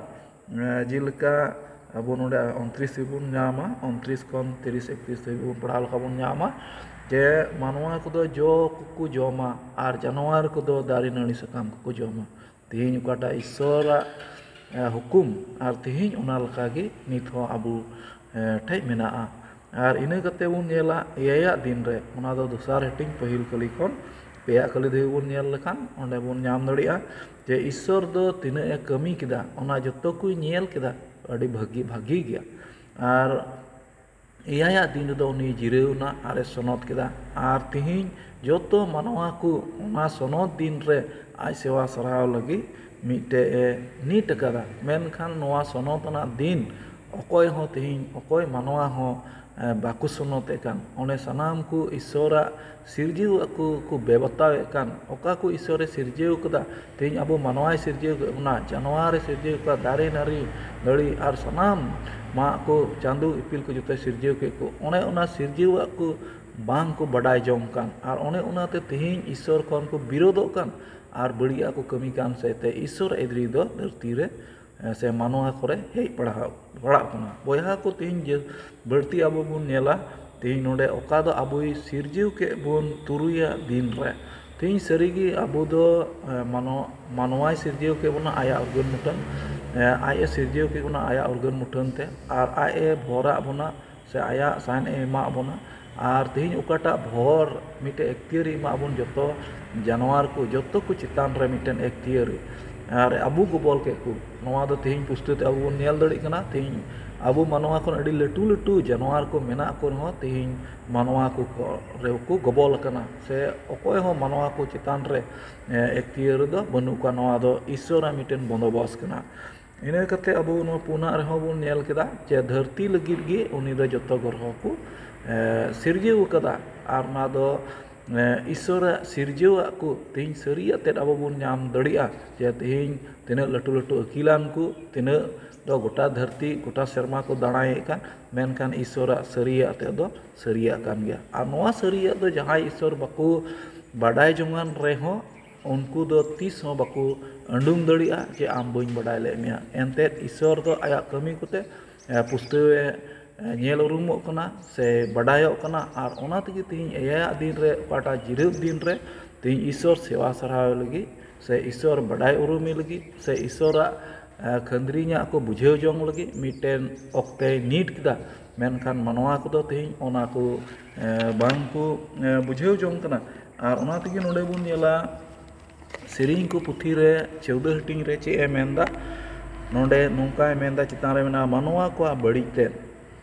ᱡᱮᱞᱮᱠᱟ ᱟᱵᱚ ᱱᱚᱰᱮ ᱩᱱᱛᱨᱤᱥ ᱨᱮᱵᱚᱱ ᱧᱟᱢᱟ, ᱩᱱᱛᱨᱤᱥ ᱠᱷᱚᱱ ᱛᱤᱨᱤᱥ ᱮᱠᱛᱨᱤᱥ ᱫᱷᱟᱹᱵᱤᱡ ᱵᱚᱱ ᱯᱟᱲᱦᱟᱣ ᱞᱮᱠᱷᱟᱱ ᱵᱚᱱ ᱧᱟᱢᱟ ᱡᱮ ᱢᱟᱱᱣᱟ ᱠᱚᱫᱚ ᱡᱚ ᱠᱚᱠᱚ ᱡᱚᱢᱟ ᱟᱨ ᱡᱟᱱᱣᱟᱨ ᱠᱚᱫᱚ ᱫᱟᱨᱮ ᱱᱟᱹᱲᱤ ᱥᱟᱠᱟᱢ ᱠᱚᱠᱚ ᱡᱚᱢᱟ᱾ ᱛᱮᱦᱮᱧ ᱚᱠᱟᱴᱟᱜ ᱤᱥᱥᱚᱨᱟᱜ ᱦᱩᱠᱩᱢ ᱟᱨ ᱛᱮᱦᱮᱧ ᱚᱱᱟ ᱞᱮᱠᱟᱜᱮ ᱱᱤᱛ ᱦᱚᱸ ᱟᱵᱚ ᱴᱷᱮᱡ ᱢᱮᱱᱟᱜᱼᱟ᱾ ᱟᱨ ᱤᱱᱟᱹ ᱠᱟᱛᱮ ᱵᱚᱱ ᱧᱮᱞᱟ ᱮᱭᱟᱭᱟᱜ ᱫᱤᱱ ᱨᱮ, ᱚᱱᱟ ᱫᱚ ᱫᱚᱥᱟᱨ ᱦᱟᱹᱴᱤᱧ ᱯᱟᱹᱦᱤᱞ ᱠᱟᱹᱞᱤ ᱠᱷᱚᱱ ᱯᱮᱭᱟᱜ ᱠᱟᱹᱞᱤ ᱫᱷᱟᱹᱵᱤᱡ ᱵᱚᱱ ᱧᱮᱞ ᱞᱮᱠᱷᱟᱱ ᱚᱸᱰᱮ ᱵᱚᱱ ᱧᱟᱢ ᱫᱟᱲᱮᱭᱟᱜᱼᱟ ᱡᱮ ᱤᱥᱥᱚᱨ ᱫᱚ ᱛᱤᱱᱟᱹᱜ ᱮ ᱠᱟᱹᱢᱤ ᱠᱮᱫᱟ, ᱚᱱᱟ ᱡᱚᱛᱚ ᱠᱚᱭ ᱧᱮᱞ ᱠᱮᱫᱟ, ᱟᱹᱰᱤ ᱵᱷᱟᱹᱜᱤ, ᱵᱷᱟᱹᱜᱤ ᱜᱮᱭᱟ᱾ ᱟᱨ ᱮᱭᱟᱭᱟᱜ ᱫᱤᱱ ᱨᱮᱫᱚ ᱩᱱᱤ ᱡᱤᱨᱟᱹᱣ ᱮᱱᱟ ᱟᱨ ᱮ ᱥᱚᱱᱚᱛ ᱠᱮᱫᱟ᱾ ᱟᱨ ᱛᱮᱦᱮᱧ ᱡᱚᱛᱚ ᱢᱟᱱᱣᱟ ᱠᱚ ᱚᱱᱟ ᱥᱚᱱᱚᱛ ᱫᱤᱱ ᱨᱮ ᱟᱡ ᱥᱮᱵᱟ ᱥᱟᱨᱦᱟᱣ ᱞᱟᱹᱜᱤᱫ ᱢᱤᱫᱴᱮᱡ ᱮ ᱱᱤᱴ ᱟᱠᱟᱫᱟ᱾ ᱢᱮᱱᱠᱷᱟᱱ ᱱᱚᱣᱟ ᱥᱚᱱᱚᱛ ᱨᱮᱱᱟᱜ ᱫᱤᱱ ᱚᱠᱚᱭ ᱦᱚᱸ ᱛᱮᱦᱮᱧ ᱚᱠᱚᱭ ᱢᱟᱱᱣᱟ ᱦᱚᱸ ᱵᱟᱠᱚ ᱥᱚᱱᱚᱛᱮᱫ ᱠᱟᱱ᱾ ᱚᱱᱮ ᱥᱟᱱᱟᱢ ᱠᱚ ᱤᱥᱥᱚᱨᱟᱜ ᱥᱤᱨᱡᱟᱹᱣ ᱟᱠᱚ ᱠᱚ ᱵᱮᱵᱟᱛᱟᱣᱮᱫ ᱠᱟᱱ, ᱚᱠᱟ ᱠᱚ ᱤᱥᱥᱚᱨᱮ ᱥᱤᱨᱡᱟᱹᱣ ᱠᱟᱫᱟ, ᱛᱮᱦᱮᱧ ᱟᱵᱚ ᱢᱟᱱᱣᱟᱭ ᱥᱤᱨᱡᱟᱹᱣ ᱠᱮᱫ ᱵᱚᱱᱟ, ᱡᱟᱱᱣᱟᱨᱮ ᱥᱤᱨᱡᱟᱹᱣ ᱠᱚᱣᱟ, ᱫᱟᱨᱮ ᱱᱟᱹᱲᱤ, ᱱᱟᱹᱲᱤ ᱟᱨ ᱥᱟᱱᱟᱢ ᱢᱟᱜ ᱠᱚ, ᱪᱟᱸᱫᱳ ᱤᱯᱤᱞ ᱠᱚ ᱡᱚᱛᱚᱭ ᱥᱤᱨᱡᱟᱹᱣ ᱠᱮᱫ ᱠᱚ᱾ ᱚᱱᱮ ᱚᱱᱟ ᱥᱤᱨᱡᱟᱹᱣᱟᱜ ᱠᱚ ᱵᱟᱝ ᱠᱚ ᱵᱟᱰᱟᱭ ᱡᱚᱝ ᱠᱟᱱ, ᱟᱨ ᱚᱱᱮ ᱚᱱᱟᱛᱮ ᱛᱮᱦᱮᱧ ᱤᱥᱥᱚᱨ ᱠᱷᱚᱱ ᱠᱚ ᱵᱤᱨᱳᱫᱚᱜ ᱠᱟᱱ ᱟᱨ ᱵᱟᱹᱲᱤᱡᱟᱜ ᱠᱚ ᱠᱟᱹᱢᱤ ᱠᱟᱱ ᱥᱮ ᱛᱮ ᱤᱥᱥᱚᱨ ᱮᱫᱽᱨᱤ ᱫᱚ ᱫᱷᱟᱹᱨᱛᱤ ᱨᱮ ᱥᱮ ᱢᱟᱱᱣᱟ ᱠᱚᱨᱮ ᱦᱮᱡ ᱯᱟᱲᱟᱣ ᱯᱟᱲᱟᱜ ᱠᱟᱱᱟ᱾ ᱵᱚᱭᱦᱟ ᱠᱚ, ᱛᱮᱦᱮᱧ ᱡᱮ ᱵᱟᱹᱲᱛᱤ ᱟᱵᱚ ᱵᱚᱱ ᱧᱮᱞᱟ, ᱛᱮᱦᱮᱧ ᱱᱚᱰᱮ ᱚᱠᱟ ᱫᱚ ᱟᱵᱚᱭ ᱥᱤᱨᱡᱟᱹᱣ ᱠᱮᱫ ᱵᱚᱱ ᱛᱩᱨᱩᱭᱟᱜ ᱫᱤᱱ ᱨᱮ, ᱛᱮᱦᱮᱧ ᱥᱟᱹᱨᱤᱜᱮ ᱟᱵᱚ ᱫᱚ ᱮ, ᱢᱟᱱᱣᱟ ᱢᱟᱱᱣᱟᱭ ᱥᱤᱨᱡᱟᱹᱣ ᱠᱮᱫ ᱵᱚᱱᱟ ᱟᱭᱟᱜ ᱩᱨᱜᱟᱹᱱ ᱢᱩᱴᱷᱟᱹᱱ᱾ ᱮ, ᱟᱡ ᱮ ᱥᱤᱨᱡᱟᱹᱣ ᱠᱮᱫ ᱵᱚᱱᱟ ᱟᱭᱟᱜ ᱩᱨᱜᱟᱹᱱ ᱢᱩᱴᱷᱟᱹᱱ ᱛᱮ, ᱟᱨ ᱟᱡ ᱮ ᱵᱷᱚᱨᱟᱜ ᱵᱚᱱᱟ ᱥᱮ ᱟᱭᱟᱜ ᱥᱟᱭᱟᱱ ᱮ ᱮᱢᱟᱜ ᱵᱚᱱᱟ᱾ ᱟᱨ ᱛᱮᱦᱮᱧ ᱚᱠᱟᱴᱟᱜ ᱵᱷᱚᱨ ᱢᱤᱫᱴᱮᱡ ᱮᱠᱛᱤᱭᱟᱹᱨᱤ ᱮᱢᱟᱜ ᱵᱚᱱ ᱡᱚᱛᱚ ᱡᱟᱱᱣᱟᱨ ᱠᱚ, ᱡᱚᱛᱚ ᱠᱚ ᱪᱮᱛᱟᱱ ᱨᱮ ᱢᱤᱫᱴᱮᱱ ᱮᱠᱛᱤᱭᱟᱹᱨᱤ, ᱟᱨ ᱟᱵᱚ ᱜᱚᱵᱚᱞ ᱠᱮᱫ ᱠᱚ᱾ ᱱᱚᱣᱟ ᱫᱚ ᱛᱮᱦᱮᱧ ᱯᱩᱥᱛᱟᱹ ᱛᱮ ᱟᱵᱚ ᱵᱚᱱ ᱧᱮᱞ ᱫᱟᱲᱮᱭᱟᱜ ᱠᱟᱱᱟ᱾ ᱛᱮᱦᱮᱧ ᱟᱵᱚ ᱢᱟᱱᱣᱟ ᱠᱷᱚᱱ ᱟᱹᱰᱤ ᱞᱟᱹᱴᱩ ᱞᱟᱹᱴᱩ ᱡᱟᱱᱣᱟᱨ ᱠᱚ ᱢᱮᱱᱟᱜ ᱠᱚ ᱨᱮᱦᱚᱸ, ᱛᱮᱦᱮᱧ ᱢᱟᱱᱣᱟ ᱠᱚ ᱠᱚ- ᱨᱮ ᱠᱚ ᱜᱚᱵᱚᱞ ᱟᱠᱟᱱᱟ, ᱥᱮ ᱚᱠᱚᱭ ᱦᱚᱸ ᱢᱟᱱᱣᱟ ᱠᱚ ᱪᱮᱛᱟᱱ ᱨᱮ ᱮ, ᱮᱠᱛᱤᱭᱟᱹᱨ ᱫᱚ ᱵᱟᱹᱱᱩᱜ ᱠᱚᱣᱟ᱾ ᱱᱚᱣᱟ ᱫᱚ ᱤᱥᱥᱚᱨᱟᱜ ᱢᱤᱫᱴᱮᱱ ᱵᱚᱱᱫᱳᱵᱚᱥᱛ ᱠᱟᱱᱟ᱾ ᱤᱱᱟᱹ ᱠᱟᱛᱮ ᱟᱵᱚ ᱱᱚᱣᱟ ᱯᱩᱱᱟᱜ ᱨᱮᱦᱚᱸ ᱵᱚᱱ ᱧᱮᱞ ᱠᱮᱫᱟ ᱡᱮ ᱫᱷᱟᱹᱨᱛᱤ ᱞᱟᱹᱜᱤᱫ ᱜᱮ ᱩᱱᱤ ᱫᱚ ᱡᱚᱛᱚ ᱜᱨᱚᱦᱚ ᱠᱚ ᱮ, ᱥᱤᱨᱡᱟᱹᱣ ᱟᱠᱟᱫᱟ᱾ ᱟᱨ ᱚᱱᱟ ᱫᱚ ᱮ, ᱤᱥᱥᱚᱨᱟᱜ ᱥᱤᱨᱡᱟᱹᱣᱟᱜ ᱠᱚ ᱛᱮᱦᱮᱧ ᱥᱟᱹᱨᱤᱭᱟᱜ ᱛᱮᱫ ᱟᱵᱚ ᱵᱚᱱ ᱧᱟᱢ ᱫᱟᱲᱮᱭᱟᱜᱼᱟ ᱡᱮ ᱛᱮᱦᱮᱧ ᱛᱤᱱᱟᱹᱜ ᱞᱟᱹᱴᱩ ᱞᱟᱹᱴᱩ ᱟᱹᱠᱤᱞᱟᱱ ᱠᱚ, ᱛᱤᱱᱟᱹᱜ ᱫᱚ ᱜᱚᱴᱟ ᱫᱷᱟᱹᱨᱛᱤ ᱜᱚᱴᱟ ᱥᱮᱨᱢᱟ ᱠᱚ ᱫᱟᱬᱟᱭᱮᱫ ᱠᱟᱱ, ᱢᱮᱱᱠᱷᱟᱱ ᱤᱥᱥᱚᱨᱟᱜ ᱥᱟᱹᱨᱤᱭᱟᱜ ᱛᱮᱫ ᱫᱚ ᱥᱟᱹᱨᱤᱭᱟᱜ ᱠᱟᱱ ᱜᱮᱭᱟ᱾ ᱟᱨ ᱱᱚᱣᱟ ᱥᱟᱹᱨᱤᱭᱟᱜ ᱫᱚ ᱡᱟᱦᱟᱸᱭ ᱤᱥᱥᱚᱨ ᱵᱟᱠᱚ ᱵᱟᱰᱟᱭ ᱡᱚᱝᱟᱱ ᱨᱮᱦᱚᱸ, ᱩᱱᱠᱩ ᱫᱚ ᱛᱤᱥ ᱦᱚᱸ ᱵᱟᱠᱚ ᱟᱹᱰᱩᱝ ᱫᱟᱲᱮᱭᱟᱜᱼᱟ ᱡᱮ ᱟᱢ ᱵᱟᱹᱧ ᱵᱟᱰᱟᱭ ᱞᱮᱫ ᱢᱮᱭᱟ᱾ ᱮᱱᱛᱮᱫ ᱤᱥᱥᱚᱨ ᱫᱚ ᱟᱭᱟᱜ ᱠᱟᱹᱢᱤ ᱠᱚᱛᱮ ᱮ, ᱯᱩᱥᱴᱟᱹᱣ ᱮ ᱮ, ᱧᱮᱞ ᱩᱨᱩᱢᱚᱜ ᱠᱟᱱᱟ ᱥᱮ ᱵᱟᱰᱟᱭᱚᱜ ᱠᱟᱱᱟ᱾ ᱟᱨ ᱚᱱᱟ ᱛᱮᱜᱮ ᱛᱮᱦᱮᱧ ᱮᱭᱟᱭᱟᱜ ᱫᱤᱱ ᱨᱮ, ᱚᱠᱟᱴᱟᱜ ᱡᱤᱨᱟᱹᱣ ᱫᱤᱱ ᱨᱮ ᱛᱮᱦᱮᱧ ᱤᱥᱥᱚᱨ ᱥᱮᱵᱟ ᱥᱟᱨᱦᱟᱣ ᱞᱟᱹᱜᱤᱫ ᱥᱮ ᱤᱥᱥᱚᱨ ᱵᱟᱰᱟᱭ ᱩᱨᱩᱢᱮ ᱞᱟᱹᱜᱤᱫ ᱥᱮ ᱤᱥᱥᱚᱨᱟᱜ ᱮ, ᱠᱷᱟᱹᱱᱫᱽᱨᱤᱧᱟᱜ ᱠᱚ ᱵᱩᱡᱷᱟᱹᱣ ᱡᱚᱝ ᱞᱟᱹᱜᱤᱫ ᱢᱤᱫᱴᱮᱱ ᱚᱠᱛᱮᱭ ᱱᱤᱰ ᱠᱮᱫᱟ᱾ ᱢᱮᱱᱠᱷᱟᱱ ᱢᱟᱱᱣᱟ ᱠᱚᱫᱚ ᱛᱮᱦᱮᱧ ᱚᱱᱟ ᱠᱚ ᱮ, ᱵᱟᱝ ᱠᱚ ᱮ, ᱵᱩᱡᱷᱟᱹᱣ ᱡᱚᱝ ᱠᱟᱱᱟ᱾ ᱟᱨ ᱚᱱᱟ ᱛᱮᱜᱮ ᱱᱚᱰᱮ ᱵᱚᱱ ᱧᱮᱞᱟ, ᱥᱮᱨᱮᱧ ᱠᱚ ᱯᱩᱛᱷᱤ ᱨᱮ ᱪᱳᱫᱟᱹ ᱦᱟᱹᱴᱤᱧ ᱨᱮ ᱪᱮᱫ ᱮ ᱢᱮᱱᱫᱟ? ᱱᱚᱰᱮ ᱱᱚᱝᱠᱟᱭ ᱢᱮᱱᱫᱟ, ᱪᱮᱛᱟᱱ ᱨᱮ ᱢᱮᱱᱟᱜᱼᱟ, ᱢᱟᱱᱣᱟ ᱠᱚᱣᱟᱜ ᱵᱟᱹᱲᱤᱡ ᱛᱮᱫ᱾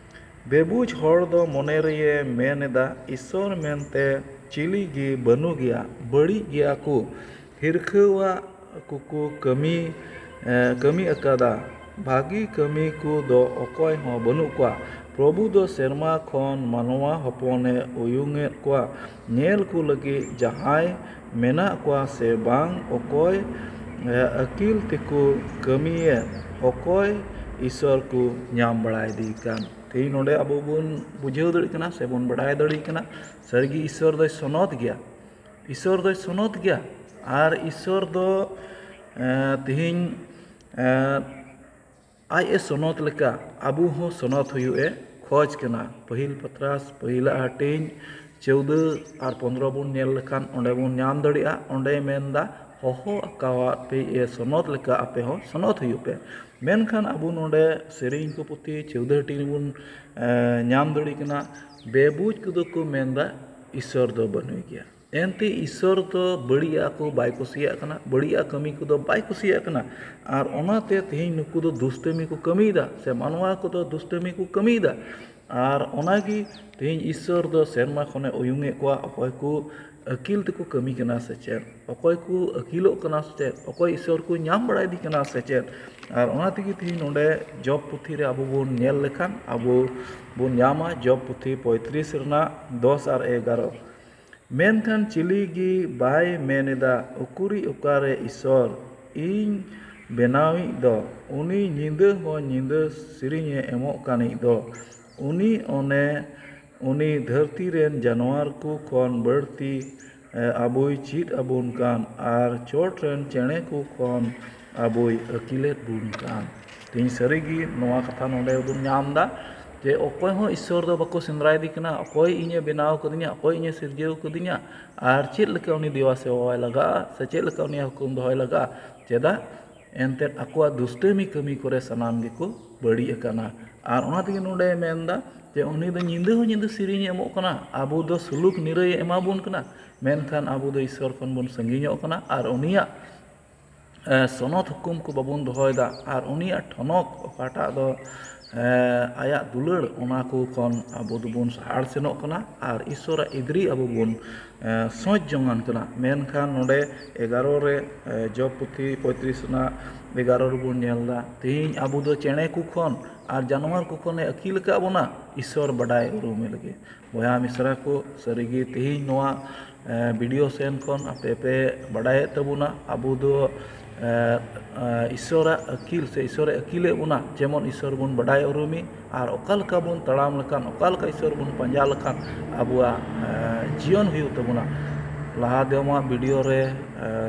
ᱵᱮᱵᱩᱡᱽ ᱦᱚᱲ ᱫᱚ ᱢᱚᱱᱮ ᱨᱮᱭᱮ ᱢᱮᱱ ᱮᱫᱟ, ᱤᱥᱥᱚᱨ ᱢᱮᱱᱛᱮ ᱪᱤᱞᱤ ᱜᱮ ᱵᱟᱹᱱᱩᱜ ᱜᱮᱭᱟ, ᱵᱟᱹᱲᱤᱡ ᱜᱮᱭᱟ ᱠᱚ, ᱦᱤᱨᱠᱷᱟᱹᱣᱟᱜ ᱠᱚᱠᱚ ᱠᱟᱹᱢᱤ, ᱮ, ᱠᱟᱹᱢᱤ ᱟᱠᱟᱫᱟ᱾ ᱵᱷᱟᱹᱜᱤ ᱠᱟᱹᱢᱤ ᱠᱚ ᱫᱚ ᱚᱠᱚᱭ ᱦᱚᱸ ᱵᱟᱹᱱᱩᱜ ᱠᱚᱣᱟ᱾ ᱯᱨᱚᱵᱷᱩ ᱫᱚ ᱥᱮᱨᱢᱟ ᱠᱷᱚᱱ ᱢᱟᱱᱣᱟ ᱦᱚᱯᱚᱱᱮ ᱩᱭᱩᱝᱮᱫ ᱠᱚᱣᱟ, ᱧᱮᱞ ᱠᱚ ᱞᱟᱹᱜᱤᱫ ᱡᱟᱦᱟᱸᱭ ᱢᱮᱱᱟᱜ ᱠᱚᱣᱟ ᱥᱮ ᱵᱟᱝ, ᱚᱠᱚᱭ, ᱮ, ᱟᱹᱠᱤᱞ ᱛᱮᱠᱚ ᱠᱟᱹᱢᱤᱭᱮᱫ, ᱚᱠᱚᱭ ᱤᱥᱚᱨ ᱠᱚ ᱧᱟᱢ ᱵᱟᱲᱟᱭᱮᱫᱮ ᱠᱟᱱ᱾ ᱛᱮᱦᱮᱧ ᱱᱚᱰᱮ ᱟᱵᱚ ᱵᱚᱱ ᱵᱩᱡᱷᱟᱹᱣ ᱫᱟᱲᱮᱭᱟᱜ ᱠᱟᱱᱟ ᱥᱮ ᱵᱚᱱ ᱵᱟᱲᱟᱭ ᱫᱟᱲᱮᱭᱟᱜ ᱠᱟᱱᱟ, ᱥᱟᱹᱨᱤᱜᱮ ᱤᱥᱚᱨ ᱫᱚᱭ ᱥᱚᱱᱚᱛ ᱜᱮᱭᱟ᱾ ᱤᱥᱚᱨ ᱫᱚᱭ ᱥᱚᱱᱚᱛ ᱜᱮᱭᱟ᱾ ᱟᱨ ᱤᱥᱚᱨ ᱫᱚ, ᱮ, ᱛᱮᱦᱮᱧ, ᱮ, ᱟᱡ ᱮ ᱥᱚᱱᱚᱛ ᱞᱮᱠᱟ ᱟᱵᱚ ᱦᱚᱸ ᱥᱚᱱᱚᱛ ᱦᱩᱭᱩᱜ ᱮ ᱠᱷᱚᱡᱽ ᱠᱟᱱᱟ᱾ ᱯᱟᱹᱦᱤᱞ ᱯᱟᱛᱨᱟᱥ ᱯᱟᱹᱦᱤᱞᱟᱜ ᱦᱟᱹᱴᱤᱧ ᱪᱳᱣᱫᱟᱹ ᱟᱨ ᱯᱚᱱᱫᱽᱨᱚ ᱵᱚᱱ ᱧᱮᱞ ᱞᱮᱠᱷᱟᱱ ᱚᱸᱰᱮ ᱵᱚᱱ ᱧᱟᱢ ᱫᱟᱲᱮᱭᱟᱜᱼᱟ᱾ ᱚᱸᱰᱮᱭ ᱢᱮᱱᱫᱟ, "ᱦᱚᱦᱚ ᱟᱠᱟᱣᱟᱫ ᱯᱮ ᱮ ᱥᱚᱱᱚᱛ ᱞᱮᱠᱟ ᱟᱯᱮ ᱦᱚᱸ ᱥᱚᱱᱚᱛ ᱦᱩᱭᱩᱜ ᱯᱮ᱾" ᱢᱮᱱᱠᱷᱟᱱ ᱟᱵᱚ ᱱᱚᱰᱮ ᱥᱮᱨᱮᱧ ᱠᱚ ᱯᱩᱛᱷᱤ ᱪᱳᱣᱫᱟᱹ ᱦᱟᱹᱴᱤᱧ ᱨᱮᱵᱚᱱ ᱧᱟᱢ ᱫᱟᱲᱮᱭᱟᱜ ᱠᱟᱱᱟ, ᱵᱮᱵᱩᱡ ᱠᱚᱫᱚ ᱠᱚ ᱢᱮᱱᱫᱟ ᱤᱥᱥᱚᱨ ᱫᱚ ᱵᱟᱹᱱᱩᱭ ᱜᱮᱭᱟ᱾ ᱮᱱᱛᱮ ᱤᱥᱥᱚᱨ ᱫᱚ ᱵᱟᱹᱲᱤᱡᱟᱜ ᱠᱚ ᱵᱟᱭ ᱠᱩᱥᱤᱭᱟᱜ ᱠᱟᱱᱟ, ᱵᱟᱹᱲᱤᱡᱟᱜ ᱠᱟᱹᱢᱤ ᱠᱚᱫᱚ ᱵᱟᱭ ᱠᱩᱥᱤᱭᱟᱜ ᱠᱟᱱᱟ᱾ ᱟᱨ ᱚᱱᱟᱛᱮ ᱛᱮᱦᱮᱧ ᱱᱩᱠᱩ ᱫᱚ ᱫᱩᱥᱴᱟᱹᱢᱤ ᱠᱚ ᱠᱟᱹᱢᱤᱭᱮᱫᱟ, ᱥᱮ ᱢᱟᱱᱣᱟ ᱠᱚᱫᱚ ᱫᱩᱥᱴᱟᱹᱢᱤ ᱠᱚ ᱠᱟᱹᱢᱤᱭᱮᱫᱟ᱾ ᱟᱨ ᱚᱱᱟᱜᱮ ᱛᱮᱦᱮᱧ ᱤᱥᱥᱚᱨ ᱫᱚ ᱥᱮᱨᱢᱟ ᱠᱷᱚᱱᱮ ᱩᱭᱩᱝᱮᱫ ᱠᱚᱣᱟ, ᱚᱠᱚᱭ ᱠᱚ ᱟᱹᱠᱤᱞ ᱛᱮᱠᱚ ᱠᱟᱹᱢᱤ ᱠᱟᱱᱟ ᱥᱮ ᱪᱮᱫ, ᱚᱠᱚᱭ ᱠᱚ ᱟᱹᱠᱤᱞᱚᱜ ᱠᱟᱱᱟ ᱥᱮ ᱪᱮᱫ, ᱚᱠᱚᱭ ᱤᱥᱥᱚᱨ ᱠᱚ ᱧᱟᱢ ᱵᱟᱲᱟᱭᱮᱫᱮ ᱠᱟᱱᱟ ᱥᱮ ᱪᱮᱫ᱾ ᱟᱨ ᱚᱱᱟ ᱛᱮᱜᱮ ᱛᱮᱦᱮᱧ ᱱᱚᱰᱮ ᱡᱚᱵ ᱯᱩᱛᱷᱤ ᱨᱮ ᱟᱵᱚ ᱵᱚᱱ ᱧᱮᱞ ᱞᱮᱠᱷᱟᱱ ᱟᱵᱚ ᱵᱚᱱ ᱧᱟᱢᱟ ᱡᱚᱵ ᱯᱩᱛᱷᱤ ᱯᱚᱸᱭᱛᱨᱤᱥ ᱨᱮᱱᱟᱜ ᱫᱚᱥ ᱟᱨ ᱮᱜᱟᱨᱚ᱾ ᱢᱮᱱᱠᱷᱟᱱ ᱪᱤᱞᱤ ᱜᱮ ᱵᱟᱭ ᱢᱮᱱ ᱮᱫᱟ, "ᱩᱠᱩᱨᱤᱡ ᱚᱠᱟᱨᱮ ᱤᱥᱥᱚᱨ ᱤᱧ ᱵᱮᱱᱟᱣᱤᱡ ᱫᱚ? ᱩᱱᱤ ᱧᱤᱫᱟᱹ ᱦᱚᱸ ᱧᱤᱫᱟᱹ ᱥᱮᱨᱮᱧᱮ ᱮᱢᱚᱜ ᱠᱟᱱᱤᱡ ᱫᱚ, ᱩᱱᱤ ᱚᱱᱮ ᱩᱱᱤ ᱫᱷᱟᱹᱨᱛᱤ ᱨᱮᱱ ᱡᱟᱱᱣᱟᱨ ᱠᱚ ᱠᱷᱚᱱ ᱵᱟᱹᱲᱛᱤ ᱟᱵᱚᱭ ᱪᱮᱫ ᱟᱵᱚᱱ ᱠᱟᱱ ᱟᱨ ᱪᱚᱴ ᱨᱮᱱ ᱪᱮᱬᱮ ᱠᱚ ᱠᱷᱚᱱ ᱟᱵᱚᱭ ᱟᱹᱠᱤᱞᱮᱫ ᱵᱚᱱ ᱠᱟᱱ᱾" ᱛᱮᱦᱮᱧ ᱥᱟᱹᱨᱤᱜᱮ ᱱᱚᱣᱟ ᱠᱟᱛᱷᱟ ᱱᱚᱰᱮ ᱵᱚᱱ ᱧᱟᱢ ᱮᱫᱟ ᱡᱮ ᱚᱠᱚᱭ ᱦᱚᱸ ᱤᱥᱥᱚᱨ ᱫᱚ ᱵᱟᱠᱚ ᱥᱮᱸᱫᱽᱨᱟᱭᱮᱫᱮ ᱠᱟᱱᱟ, ᱚᱠᱚᱭ ᱤᱧᱮ ᱵᱮᱱᱟᱣ ᱠᱟᱫᱤᱧᱟ, ᱚᱠᱚᱭ ᱤᱧᱮ ᱥᱤᱨᱡᱟᱹᱣ ᱠᱟᱫᱤᱧᱟ, ᱟᱨ ᱪᱮᱫ ᱞᱮᱠᱟ ᱩᱱᱤ ᱫᱮᱵᱟ ᱥᱮᱵᱟᱣᱟᱭ ᱞᱟᱜᱟᱜᱼᱟ, ᱥᱮ ᱪᱮᱫ ᱞᱮᱠᱟ ᱩᱱᱤᱭᱟᱜ ᱦᱩᱠᱩᱢ ᱫᱚᱦᱚᱭ ᱞᱟᱜᱟᱜᱼᱟ᱾ ᱪᱮᱫᱟᱜ? ᱮᱱᱛᱮᱫ ᱟᱠᱚᱣᱟᱜ ᱫᱩᱥᱴᱟᱹᱢᱤ ᱠᱟᱹᱢᱤ ᱠᱚᱨᱮ ᱥᱟᱱᱟᱢ ᱜᱮᱠᱚ ᱵᱟᱹᱲᱤᱡ ᱟᱠᱟᱱᱟ᱾ ᱟᱨ ᱚᱱᱟ ᱛᱮᱜᱮ ᱱᱚᱰᱮ ᱢᱮᱱᱫᱟ ᱡᱮ ᱩᱱᱤ ᱫᱚ ᱧᱤᱫᱟᱹ ᱦᱚᱸ ᱧᱤᱫᱟᱹ ᱥᱮᱨᱮᱧᱮ ᱮᱢᱚᱜ ᱠᱟᱱᱟ, ᱟᱵᱚ ᱫᱚ ᱥᱩᱞᱩᱠ ᱱᱤᱨᱟᱹᱭᱮ ᱮᱢᱟ ᱵᱚᱱ ᱠᱟᱱᱟ, ᱢᱮᱱᱠᱷᱟᱱ ᱟᱵᱚ ᱫᱚ ᱤᱥᱥᱚᱨ ᱠᱷᱚᱱ ᱵᱚᱱ ᱥᱟᱺᱜᱤᱧᱚᱜ ᱠᱟᱱᱟ᱾ ᱟᱨ ᱩᱱᱤᱭᱟᱜ ᱥᱚᱱᱚᱛ ᱦᱩᱠᱩᱢ ᱠᱚ ᱵᱟᱵᱚᱱ ᱫᱚᱦᱚᱭᱮᱫᱟ, ᱟᱨ ᱩᱱᱤᱭᱟᱜ ᱴᱷᱚᱱᱚᱠ ᱚᱠᱟᱴᱟᱜ ᱫᱚ ᱟᱭᱟᱜ ᱫᱩᱞᱟᱹᱲ, ᱚᱱᱟ ᱠᱚ ᱠᱷᱚᱱ ᱟᱵᱚ ᱫᱚᱵᱚᱱ ᱥᱟᱦᱟᱲ ᱥᱮᱱᱚᱜ ᱠᱟᱱᱟ ᱟᱨ ᱤᱥᱥᱚᱨᱟᱜ ᱤᱫᱽᱨᱤ ᱟᱵᱚ ᱵᱚᱱ ᱥᱚᱪ ᱡᱚᱝᱟᱱ ᱠᱟᱱᱟ᱾ ᱢᱮᱱᱠᱷᱟᱱ ᱱᱚᱰᱮ ᱮᱜᱟᱨᱚ ᱨᱮ, ᱡᱚᱵ ᱯᱩᱛᱷᱤ ᱯᱚᱸᱭᱛᱨᱤᱥ ᱨᱮᱱᱟᱜ ᱮᱜᱟᱨᱚ ᱨᱮᱵᱚᱱ ᱧᱮᱞ ᱮᱫᱟ, ᱛᱮᱦᱮᱧ ᱟᱵᱚ ᱫᱚ ᱪᱮᱬᱮ ᱠᱚ ᱠᱷᱚᱱ ᱟᱨ ᱡᱟᱱᱣᱟᱨ ᱠᱚ ᱠᱷᱚᱱᱮ ᱟᱹᱠᱤᱞ ᱟᱠᱟᱫ ᱵᱚᱱᱟ ᱤᱥᱥᱚᱨ ᱵᱟᱰᱟᱭ ᱩᱨᱩᱢᱮ ᱞᱟᱹᱜᱤᱫ᱾ ᱵᱚᱭᱦᱟ ᱢᱤᱥᱨᱟ ᱠᱚ, ᱥᱟᱹᱨᱤᱜᱮ ᱛᱮᱦᱮᱧ ᱱᱚᱣᱟ ᱵᱷᱤᱰᱤᱭᱳ ᱥᱮᱱ ᱠᱷᱚᱱ ᱟᱯᱮ ᱯᱮ ᱵᱟᱰᱟᱭᱮᱫ ᱛᱟᱵᱚᱱᱟ, ᱟᱵᱚ ᱫᱚ ᱤᱥᱥᱚᱨᱟᱜ ᱟᱹᱠᱤᱞ ᱥᱮ ᱤᱥᱥᱚᱨᱮ ᱟᱹᱠᱤᱞᱮᱫ ᱵᱚᱱᱟ, ᱡᱮᱢᱚᱱ ᱤᱥᱥᱚᱨ ᱵᱚᱱ ᱵᱟᱰᱟᱭ ᱩᱨᱩᱢᱮ, ᱟᱨ ᱚᱠᱟ ᱞᱮᱠᱟ ᱵᱚᱱ ᱛᱟᱲᱟᱢ ᱞᱮᱠᱷᱟᱱ, ᱚᱠᱟ ᱞᱮᱠᱟ ᱤᱥᱥᱚᱨ ᱵᱚᱱ ᱯᱟᱸᱡᱟ ᱞᱮᱠᱷᱟᱱ ᱟᱵᱚᱣᱟᱜ ᱡᱤᱭᱚᱱ ᱦᱩᱭᱩᱜ ᱛᱟᱵᱚᱱᱟ᱾ ᱞᱟᱦᱟ ᱫᱚᱢᱟᱜ ᱵᱷᱤᱰᱤᱭᱳ ᱨᱮ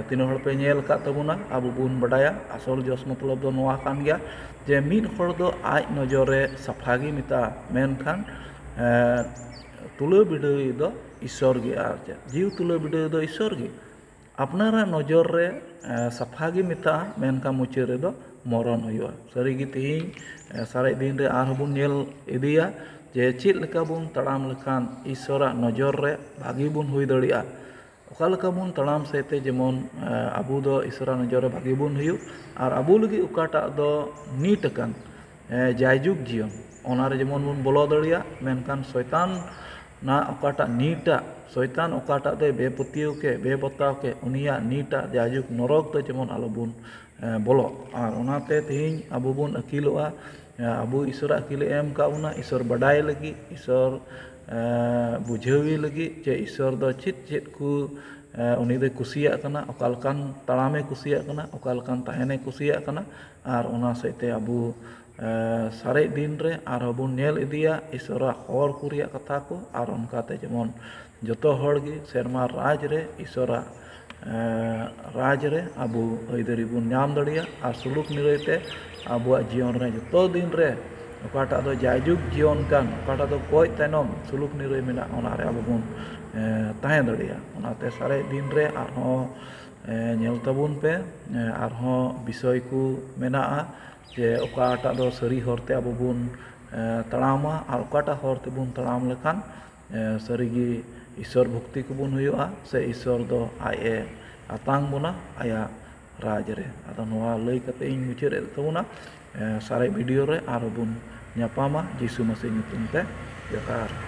ᱛᱤᱱᱟᱹᱜ ᱦᱚᱲ ᱯᱮ ᱧᱮᱞ ᱟᱠᱟᱫ ᱛᱟᱵᱚᱱᱟ, ᱟᱵᱚ ᱵᱚᱱ ᱵᱟᱰᱟᱭᱟ ᱟᱥᱚᱞ ᱡᱚᱥ ᱢᱚᱛᱞᱚᱵ ᱫᱚ ᱱᱚᱣᱟ ᱠᱟᱱ ᱜᱮᱭᱟ ᱡᱮ ᱢᱤᱫ ᱦᱚᱲ ᱫᱚ ᱟᱡ ᱱᱚᱡᱚᱨ ᱨᱮ ᱥᱟᱯᱷᱟ ᱜᱮ ᱢᱮᱛᱟᱜᱼᱟ, ᱢᱮᱱᱠᱷᱟᱱ ᱛᱩᱞᱟᱹ ᱵᱤᱰᱟᱹᱣᱤᱡ ᱫᱚ ᱤᱥᱚᱨ ᱜᱮ᱾ ᱟᱨ ᱪᱮᱫ ᱡᱤᱣᱤ ᱛᱩᱞᱟᱹ ᱵᱤᱰᱟᱹᱣᱤᱡ ᱫᱚ ᱤᱥᱚᱨ ᱜᱮ᱾ ᱟᱯᱱᱟᱨᱟᱜ ᱱᱚᱡᱚᱨ ᱨᱮ ᱥᱟᱯᱷᱟ ᱜᱮ ᱢᱮᱛᱟᱜᱼᱟ, ᱢᱮᱱᱠᱷᱟᱱ ᱢᱩᱪᱟᱹᱫ ᱨᱮᱫᱚ ᱢᱚᱨᱚᱱ ᱦᱩᱭᱩᱜᱼᱟ᱾ ᱥᱟᱹᱨᱤᱜᱮ ᱛᱮᱦᱮᱧ ᱥᱟᱨᱮᱡ ᱫᱤᱱ ᱨᱮ ᱟᱨᱦᱚᱸ ᱵᱚᱱ ᱧᱮᱞ ᱤᱫᱤᱭᱟ ᱡᱮ ᱪᱮᱫ ᱞᱮᱠᱟ ᱵᱚᱱ ᱛᱟᱲᱟᱢ ᱞᱮᱠᱷᱟᱱ ᱤᱥᱚᱨᱟᱜ ᱱᱚᱡᱚᱨ ᱨᱮ ᱵᱷᱟᱹᱜᱤ ᱵᱚᱱ ᱦᱩᱭ ᱫᱟᱲᱮᱭᱟᱜᱼᱟ᱾ ᱚᱠᱟ ᱞᱮᱠᱟ ᱵᱚᱱ ᱛᱟᱲᱟᱢ ᱥᱮᱫ ᱛᱮ ᱡᱮᱢᱚᱱ ᱟᱵᱚ ᱫᱚ ᱤᱥᱚᱨᱟᱜ ᱱᱚᱡᱚᱨ ᱨᱮ ᱵᱷᱟᱹᱜᱤ ᱵᱚᱱ ᱦᱩᱭᱩᱜ ᱟᱨ ᱟᱵᱚ ᱞᱟᱹᱜᱤᱫ ᱚᱠᱟᱴᱟᱜ ᱫᱚ ᱱᱤᱴ ᱟᱠᱟᱱ ᱡᱟᱭᱡᱩᱜᱽ ᱡᱤᱭᱚᱱ, ᱚᱱᱟᱨᱮ ᱡᱮᱢᱚᱱ ᱵᱚᱱ ᱵᱚᱞᱚ ᱫᱟᱲᱮᱭᱟᱜ, ᱢᱮᱱᱠᱷᱟᱱ ᱥᱚᱭᱛᱟᱱ ᱚᱠᱟᱴᱟᱜ ᱱᱤᱴᱟᱜ, ᱥᱚᱭᱛᱟᱱ ᱚᱠᱟᱴᱟᱜ ᱫᱚᱭ ᱵᱮᱯᱟᱹᱛᱭᱟᱹᱣ ᱠᱮ ᱵᱮᱵᱟᱛᱟᱣ ᱠᱮ, ᱩᱱᱤᱭᱟᱜ ᱱᱤᱴᱟᱜ ᱡᱟᱭᱡᱩᱜᱽ ᱱᱚᱨᱚᱠ ᱫᱚ ᱡᱮᱢᱚᱱ ᱟᱞᱚᱵᱚᱱ ᱵᱚᱞᱚᱜ᱾ ᱟᱨ ᱚᱱᱟᱛᱮ ᱛᱮᱦᱮᱧ ᱟᱵᱚ ᱵᱚᱱ ᱟᱹᱠᱤᱞᱚᱜᱼᱟ᱾ ᱟᱵᱚ ᱤᱥᱚᱨᱟᱜ ᱟᱹᱠᱤᱞᱮ ᱮᱢ ᱟᱠᱟᱫ ᱵᱚᱱᱟ, ᱤᱥᱚᱨ ᱵᱟᱰᱟᱭ ᱞᱟᱹᱜᱤᱫ, ᱤᱥᱚᱨ ᱵᱩᱡᱷᱟᱹᱣᱤ ᱞᱟᱹᱜᱤᱫ ᱡᱮ ᱤᱥᱚᱨ ᱫᱚ ᱪᱮᱫ ᱪᱮᱫ ᱠᱚ ᱩᱱᱤ ᱫᱚᱭ ᱠᱩᱥᱤᱭᱟᱜ ᱠᱟᱱᱟ, ᱚᱠᱟ ᱞᱮᱠᱟᱱ ᱛᱟᱲᱟᱢᱮ ᱠᱩᱥᱤᱭᱟᱜ ᱠᱟᱱᱟ, ᱚᱠᱟ ᱞᱮᱠᱟᱱ ᱛᱟᱦᱮᱱᱮ ᱠᱩᱥᱤᱭᱟᱜ ᱠᱟᱱᱟ᱾ ᱟᱨ ᱚᱱᱟ ᱥᱮᱫ ᱛᱮ ᱟᱵᱚ ᱥᱟᱨᱮᱡ ᱫᱤᱱ ᱨᱮ ᱟᱨᱦᱚᱸ ᱵᱚᱱ ᱧᱮᱞ ᱤᱫᱤᱭᱟ ᱤᱥᱚᱨᱟᱜ ᱦᱚᱨ ᱠᱚ ᱨᱮᱭᱟᱜ ᱠᱟᱛᱷᱟ ᱠᱚ, ᱟᱨ ᱚᱱᱠᱟᱛᱮ ᱡᱮᱢᱚᱱ ᱡᱚᱛᱚ ᱦᱚᱲ ᱜᱮ ᱥᱮᱨᱢᱟ ᱨᱟᱡᱽ ᱨᱮ ᱤᱥᱚᱨᱟᱜ ᱨᱟᱡᱽ ᱨᱮ ᱟᱵᱚ ᱟᱹᱭᱫᱟᱹᱨᱤ ᱵᱚᱱ ᱧᱟᱢ ᱫᱟᱲᱮᱭᱟᱜ ᱟᱨ ᱥᱩᱞᱩᱠ ᱱᱤᱨᱟᱹᱭ ᱛᱮ ᱟᱵᱚᱣᱟᱜ ᱡᱤᱭᱚᱱ ᱨᱮ ᱡᱚᱛᱚ ᱫᱤᱱ ᱨᱮ ᱚᱠᱟᱴᱟᱜ ᱫᱚ ᱡᱟᱭᱡᱩᱜᱽ ᱡᱤᱭᱚᱱ ᱠᱟᱱ, ᱚᱠᱟᱴᱟᱜ ᱫᱚ ᱜᱚᱡ ᱛᱟᱭᱱᱚᱢ ᱥᱩᱞᱩᱠ ᱱᱤᱨᱟᱹᱭ ᱢᱮᱱᱟᱜ, ᱚᱱᱟ ᱨᱮ ᱟᱵᱚ ᱵᱚᱱ ᱛᱟᱦᱮᱸ ᱫᱟᱲᱮᱭᱟᱜᱼᱟ᱾ ᱚᱱᱟᱛᱮ ᱥᱟᱨᱮᱡ ᱫᱤᱱ ᱨᱮ ᱟᱨᱦᱚᱸ ᱧᱮᱞ ᱛᱟᱵᱚᱱ ᱯᱮ, ᱟᱨᱦᱚᱸ ᱵᱤᱥᱚᱭ ᱠᱚ ᱢᱮᱱᱟᱜᱼᱟ ᱡᱮ ᱚᱠᱟᱴᱟᱜ ᱫᱚ ᱥᱟᱹᱨᱤ ᱦᱚᱨᱛᱮ ᱟᱵᱚ ᱵᱚᱱ ᱛᱟᱲᱟᱢᱟ ᱟᱨ ᱚᱠᱟᱴᱟᱜ ᱦᱚᱨ ᱛᱮᱵᱚᱱ ᱛᱟᱲᱟᱢ ᱞᱮᱠᱷᱟᱱ ᱥᱟᱹᱨᱤᱜᱮ ᱤᱥᱚᱨ ᱵᱷᱚᱠᱛᱤ ᱠᱚᱵᱚᱱ ᱦᱩᱭᱩᱜᱼᱟ ᱥᱮ ᱤᱥᱚᱨ ᱫᱚ ᱟᱡ ᱮ ᱟᱛᱟᱝ ᱵᱚᱱᱟ ᱟᱭᱟᱜ ᱨᱟᱡᱽ ᱨᱮ᱾ ᱟᱫᱚ ᱱᱚᱣᱟ ᱞᱟᱹᱭ ᱠᱟᱛᱮ ᱤᱧ ᱢᱩᱪᱟᱹᱫ ᱮᱫ ᱛᱟᱵᱚᱱᱟ᱾ ᱥᱟᱨᱮᱡ ᱵᱷᱤᱰᱤᱭᱳ ᱨᱮ ᱟᱨᱦᱚᱸ ᱵᱚᱱ ᱧᱟᱯᱟᱢᱟ ᱡᱤᱥᱩ ᱢᱟᱹᱥᱤ ᱧᱩᱛᱩᱢ ᱛᱮ᱾ ᱡᱚᱦᱟᱨ᱾